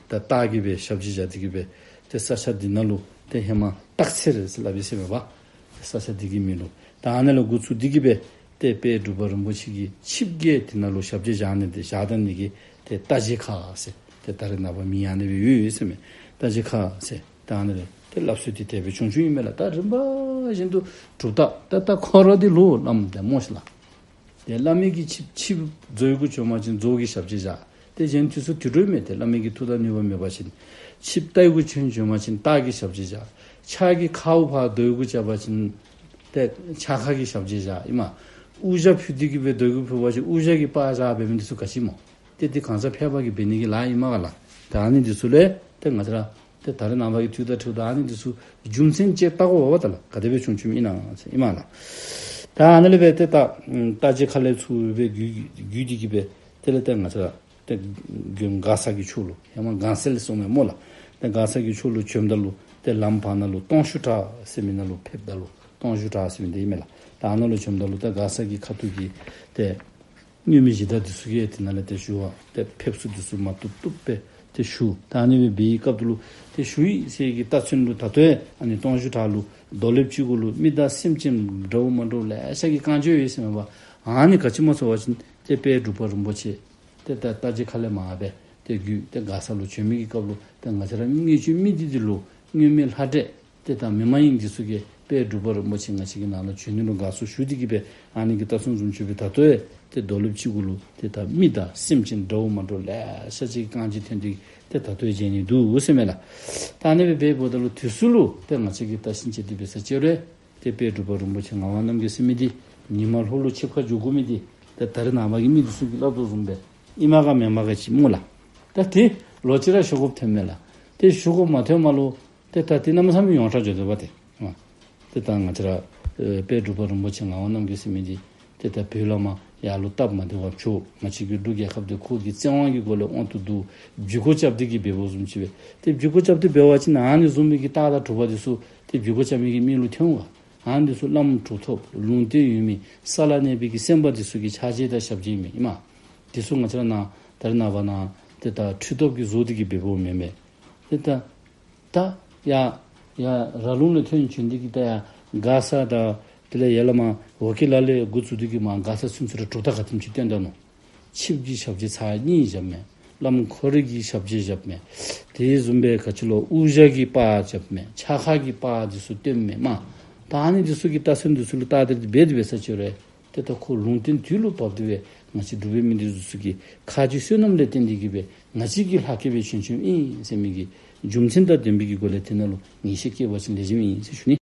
ད་སྟག་གིས་སྦེ་ཞབས་རྗེས་བཞག་སྟེ་གི་སྦེ་ཏེ་ས་ཆ་འདི་ནང་ལུ་ཏེ་ཧེ་མ་སྟག་འཚེར་ཟེར་སླབ་པས་ཟེར་མས་པ། ས་ཆ་འདི་གི་མིང་ལུ་ད་ཨ་ནཱ་ལས་འགོ་བཙུགས་ཏེ་གི་སྦེ་ཏེ་དཔལ་འབྲུག་པ་རིན་པོ་ཆེ་གི་ཆིབས་ཀྱིས་དེ་ནང་ལུ་ཞབས་རྗེས་བཞག་ནི་དེ་བཞག་ད་ནི་གི་ཏེ་རྟ་རྗེ་ཁ་ཟེར་ཏེ་ད་རེས་ནངས་པ་མིང་ཨ་ནི་སྦེ་ཡོད་ཡོད་ཟེར་མས། རྟ་རྗེ་ཁ་ཟེར་ད་ཨ་ནི་སྦེ་ཏེ་སླབ་སྲོལ་འདི་དེ་སྦེ་བྱུང་བྱུངམ་ཨིན་མས་ལགས། ད་རིམ་པ་བཞིན་དུ་གྲུབ་རྟགས་ད་ད་ཁོ་ར་འདི་ལུ་བླམ་འདི་སྨོ་ཤིག་ལགས། ཏེ་བླ་མའི་གི་ཆིབས་ཆིབས་མཛོ་གུ་བྱོན་པ་ཅིན་མཛོ་གིས་ཞབས་རྗེས་བཞག། ཏེ་གཞན་དུས་སུ་དུད་འགྲོ་མས། ཏེ་བླ་མའི་གི་མཐུ་དང་ནུས་པ་མེད་པ་ཅིན་ཆིབས་རྟ་གུ་བྱོན་བྱོན་པ་ཅིན་རྟ་གིས་ཞབས་རྗེས་བཞག། ཕྱག་གི་ཁ་འོག་ཕར་རྡོ་གུ་རྐྱབ་པ་ཅིན་ཏེ་ཕྱག་ཁ་གིས་ཞབས་རྗེས་བཞག་ཨིན་མས། དབུ་ཞྭ་ཕུད་དེ་གི་སྦེ་རྡོ་གུ་ཕུད་པ་ཅིན་དབུ་ཞྭ་གིས་པར་བཞག་འབད་མི་འདི་ཚུ་ག་ཅི་སྨོ། ཏེ་འདི་གང་ཟག་ཕལ་པ་གིས་འབད་ནི་གི་ལཱ་ཨིན་མས་ག་ལགས། ད་ཨ་ནི་འདི་ཚུ་ལས་ཏེ་ང་བཅས་ར་ཏེ་ད་རེས་ནངས་པ་གི་དུས་དང་འཁྲིལཝ་ད་ཨ་ནི་འདི་ཚུ་རྒྱུ་མཚན་ཅིག་བལྟ་དགོ་པས་ད་ལགས། ག་དེ་སྦེ་བྱུང་བྱུངམ་ཨིན་ན་ཟེར་ཨིན་མས་ལགས། ད་ཨ་ནི་ལས་སྦེ་ཏེ་ད་ཨམ་རྟ་རྗེ་ཁ་ལས་ཚུར་སྦེ་བརྒྱུད་བརྒྱུད་དེ་གི་སྦེ་དེ་ལས་ཏེ་ང་བཅས་ར་ཏེ་དགོན་མགར་ས་གི་ཕྱོགས་ལུ་ཧེ་མ་མགར་ས་ལས་སོང་མས་སྨོ་ལགས། ཏེ་མགར་ས་གི་ཕྱོགས་ལུ་བྱོནམ་ད་ལུ་ཏེ་ལམ་བར་ན་ལུ་སྟོང་ཤུ་བྲག་ཟེར་མི་ནང་ལུ་ཕེབས་ད་ལུ་སྟོང་ཤུ་བྲག་ཟེར་མི་འདི་ཨིན་མས་ལགས། ད་ཨ་ནཱ་ལུ་བྱོནམ་ད་ལུ་ཏེ་མགར་ས་གི་ཁ་ཐུག་གི་ཏེ་མངོན་མེད་གཞི་བདག་འདི་ཚུ་གིས་ཏེ་ནཱ་ལས་ཏེ་ཞུ་བ་ཏེ་ཕེབས་བསུ་འདི་ཚུ་མ་བཏུབ་བཏུབ་སྦེ་ཏེ་ཞུ། ད་ཨ་ནི་སྦེ་འབད་བའི་སྐབས་དེ་ལུ་ཏེ་ཞུ་ཡི་ཟེར་གྱི་རྟགས་མཚན་ལུ་ད་ལྟོ་ཡང་ཨ་ནི་སྟོང་ཤུ་བྲག་ལུ་རྡོ་ལེབ་ཅིག་གུ་ལུ་མི་དང་སེམས་ཅན་འདྲཝ་མ་འདྲཝ་ལེ་ཤ་གི་རྐང་རྗེས་ཡོད་ཟེར་མས་པ། ཨ་ནི་ག་ཅི་སྨོ་ཟེར་བ་ཅིན་ཏེ་དཔལ་འབྲུག་པ་རིན་པོ་ཆེ་ཏེ་ད་རྟ་རྗེ་ཁ་ལས་མར་སྦེ་ཏེ་བརྒྱུད་ཏེ་མགར་ས་ལུ་བྱོན་མི་གི་སྐབས་ལུ་ཏེ་ང་བཅས་ར་མངོན་སྤྱོད་མི་འདི་འདི་ལུ་མངོན་མེད་ལྷ་འདྲེ་ཏེ་ད་མི་མ་ཡིན་འདི་ཚུ་གིས་དཔལ་འབྲུག་པ་རིན་པོ་ཆེ་ང་བཅས་ཀྱི་ནང་ལུ་བྱོན་ནི་ལུ་དགའ་བསུ་ཞུ་སྟེ་གི་སྦེ་ཨ་ནི་གི་རྟགས་མཚན་བཟུམ་ཅིག་སྦེ་ད་ལྟོ་ཡང་ཏེ་རྡོ་ལེབ་ཅིག་གུ་ལུ་ཏེ་ད་མི་དང་སེམས་ཅན་འདྲཝ་མ་འདྲཝ་ལེ་ཤ་ཅིག་རྐང་རྗེས་ཐོན་ཏེ་ཏེ་ད་ལྟོ་ཡང་མཇལ་ནི་འདུག་ཟེར་མས་ལགས། ད་ཨ་ནི་སྦེ་འབདཝ་ད་ལུ་དུས་ཚོད་ལུ་ཏེ་ང་བཅས་ཀྱིས་བལྟ་ཞིནམ་ཅིག་འདི་འབད་ས་ཅིག་རུང་ཏེ་དཔལ་འབྲུག་པ་རིན་པོ་ཆེ་ངག་དབང་རྣམ་རྒྱལ་ཟེར་མི་འདི་ཉིན་མ་ལྷོ་ལུ་ཆིབས་ཁ་འགྱོ་དགོ་མི་འདི་ཏེ་ད་རེས་ནངས་པ་གི་མི་འདི་ཚུ་གིས་སླབ་དོ་བཟུམ་སྦེ་ཨིན་མས་ག་མེན་མས་ག་ཅིག་སྨོ་ལགས། ད་ཏེ་ལོག་ཅི་ར་ཞུ་དགོཔ་ཐོནམ་མས་ལགས། ཏེ་ཞུ་དགོཔ་མ་ཐོནམ་ལུ་ཏེ་ད་ཏེ་གནམ་མེད་ས་མེད་ཡོངས་གྲགས་འགྱོ་དོ་བ་ཏེ། ཨ་ཏེ་ད་ང་བཅས་ར་ཨེ་དཔལ་འབྲུག་པ་རིན་པོ་ཆེ་ངག་དབང་རྣམ་རྒྱལ་ཟེར་མི་འདི་ཏེ་ད་བོད་ལས་མར་ཡར་ལུ་སྟབས་མ་བདེ་བར་བྱོན། ང་བཅས་ཀྱི་འབྲུག་རྒྱལ་ཁབ་འདི་ཁོ་གི་བཙན་དབང་གི་སྒོ་ལས་དབང་དུ་བསྡུ། བརྒྱུད་སྐུར་རྐྱབ་སྟེ་གི་འབདཝ་བཟུམ་ཅིག་སྦེ་ཏེ་བརྒྱུད་སྐུར་རྐྱབ་སྟེ་འབད་བ་ཅིན་ཨ་ནི་བཟུམ་མའི་གི་རྟགས་དང་གྲུབ་པ་འདི་ཚུ་ཏེ་བརྒྱུད་སྐུར་རྐྱབ་མི་གི་མི་ལུ་ཐོན་ག། ཨ་ནི་འདི་ཚུ་བླམ་གྲུབ་ཐོབ་ལུང་བསྟན་ཡོད་མི་ས་ལ་གནས་པའི་གི་སེམས་དཔའ་འདི་ཚུ་གི་ཕྱག་རྗེས་དང་ཞབས་རྗེས་ཨིན་མས། ཨིན་མས། འདི་ཚུ་ང་བཅས་ར་ནཱ་ད་རེས་ནངས་པ་ནཱ་ཏེ་ད་ཁྲི་ཐོབ་ཀྱིས་བཟོ་སྟེ་གི་འབདཝ་མེན་མས། ཏེ་ད་ད་ཡར་ཡར་ར་ལུང་ལས་ཐོན་བྱོན་ཏེ་གི་ད་ཡར་མགར་ས་དང་དེ་ལས་ཡར་ལས་མར་ཝ་ཀི་ལ་ལས་འགོ་བཙུགས་ཏེ་གི་མར་མགར་ས་ཚུན་ཚོད་ར་གྲུབ་རྟགས་ག་དེམ་ཅིག་སྟོན་ད་ནུག། ཆིབས་ཀྱི་ཞབས་རྗེས་ཚར་གཉིས་བཞགཔ་མས། བླམ་ཁོ་རའི་གི་ཞབས་རྗེས་བཞགཔ་མས། དེ་བཟུམ་སྦེ་ག་ཅི་ལོ་དབུ་ཞྭ་གི་པར་བཞགཔ་མས། ཕྱག་ཁ་གི་པར་འདི་ཚུ་སྟོནམ་མས་སྨོ། ད་ཨ་ནི་འདི་ཚུ་གི་རྟགས་མཚན་འདི་ཚུ་ལུ་བལྟ་སྟེ་འབད་དེ་འབད་ས་ཅིག་རུང་ཏེ་ད་ཁོ་ལུང་བསྟན་དུས་ལུ་བབས་ཏེ་སྦེ་ང་བཅས་འབྲུག་པའི་མི་འདི་ཚུ་གིས་ཁ་རྗེ་བསོད་ནམས་ལས་བརྟེན་ཏེ་གིས་སྦེ་ང་བཅས་ཀྱི་ལྷ་སྐལ་སྦེ་བྱོན་བྱོནམ་ཨིན་ཟེར་མི་གི་རྒྱུ་མཚན་དང་ལྡན་པའི་གི་སྒོ་ལས་དེ་ནང་ལུ་ངེས་ཤེས་སྐྱེས་པ་ཅིན་ལེགས་ཤོམ་ཨིན་ཟེར་ཞུ་ནི།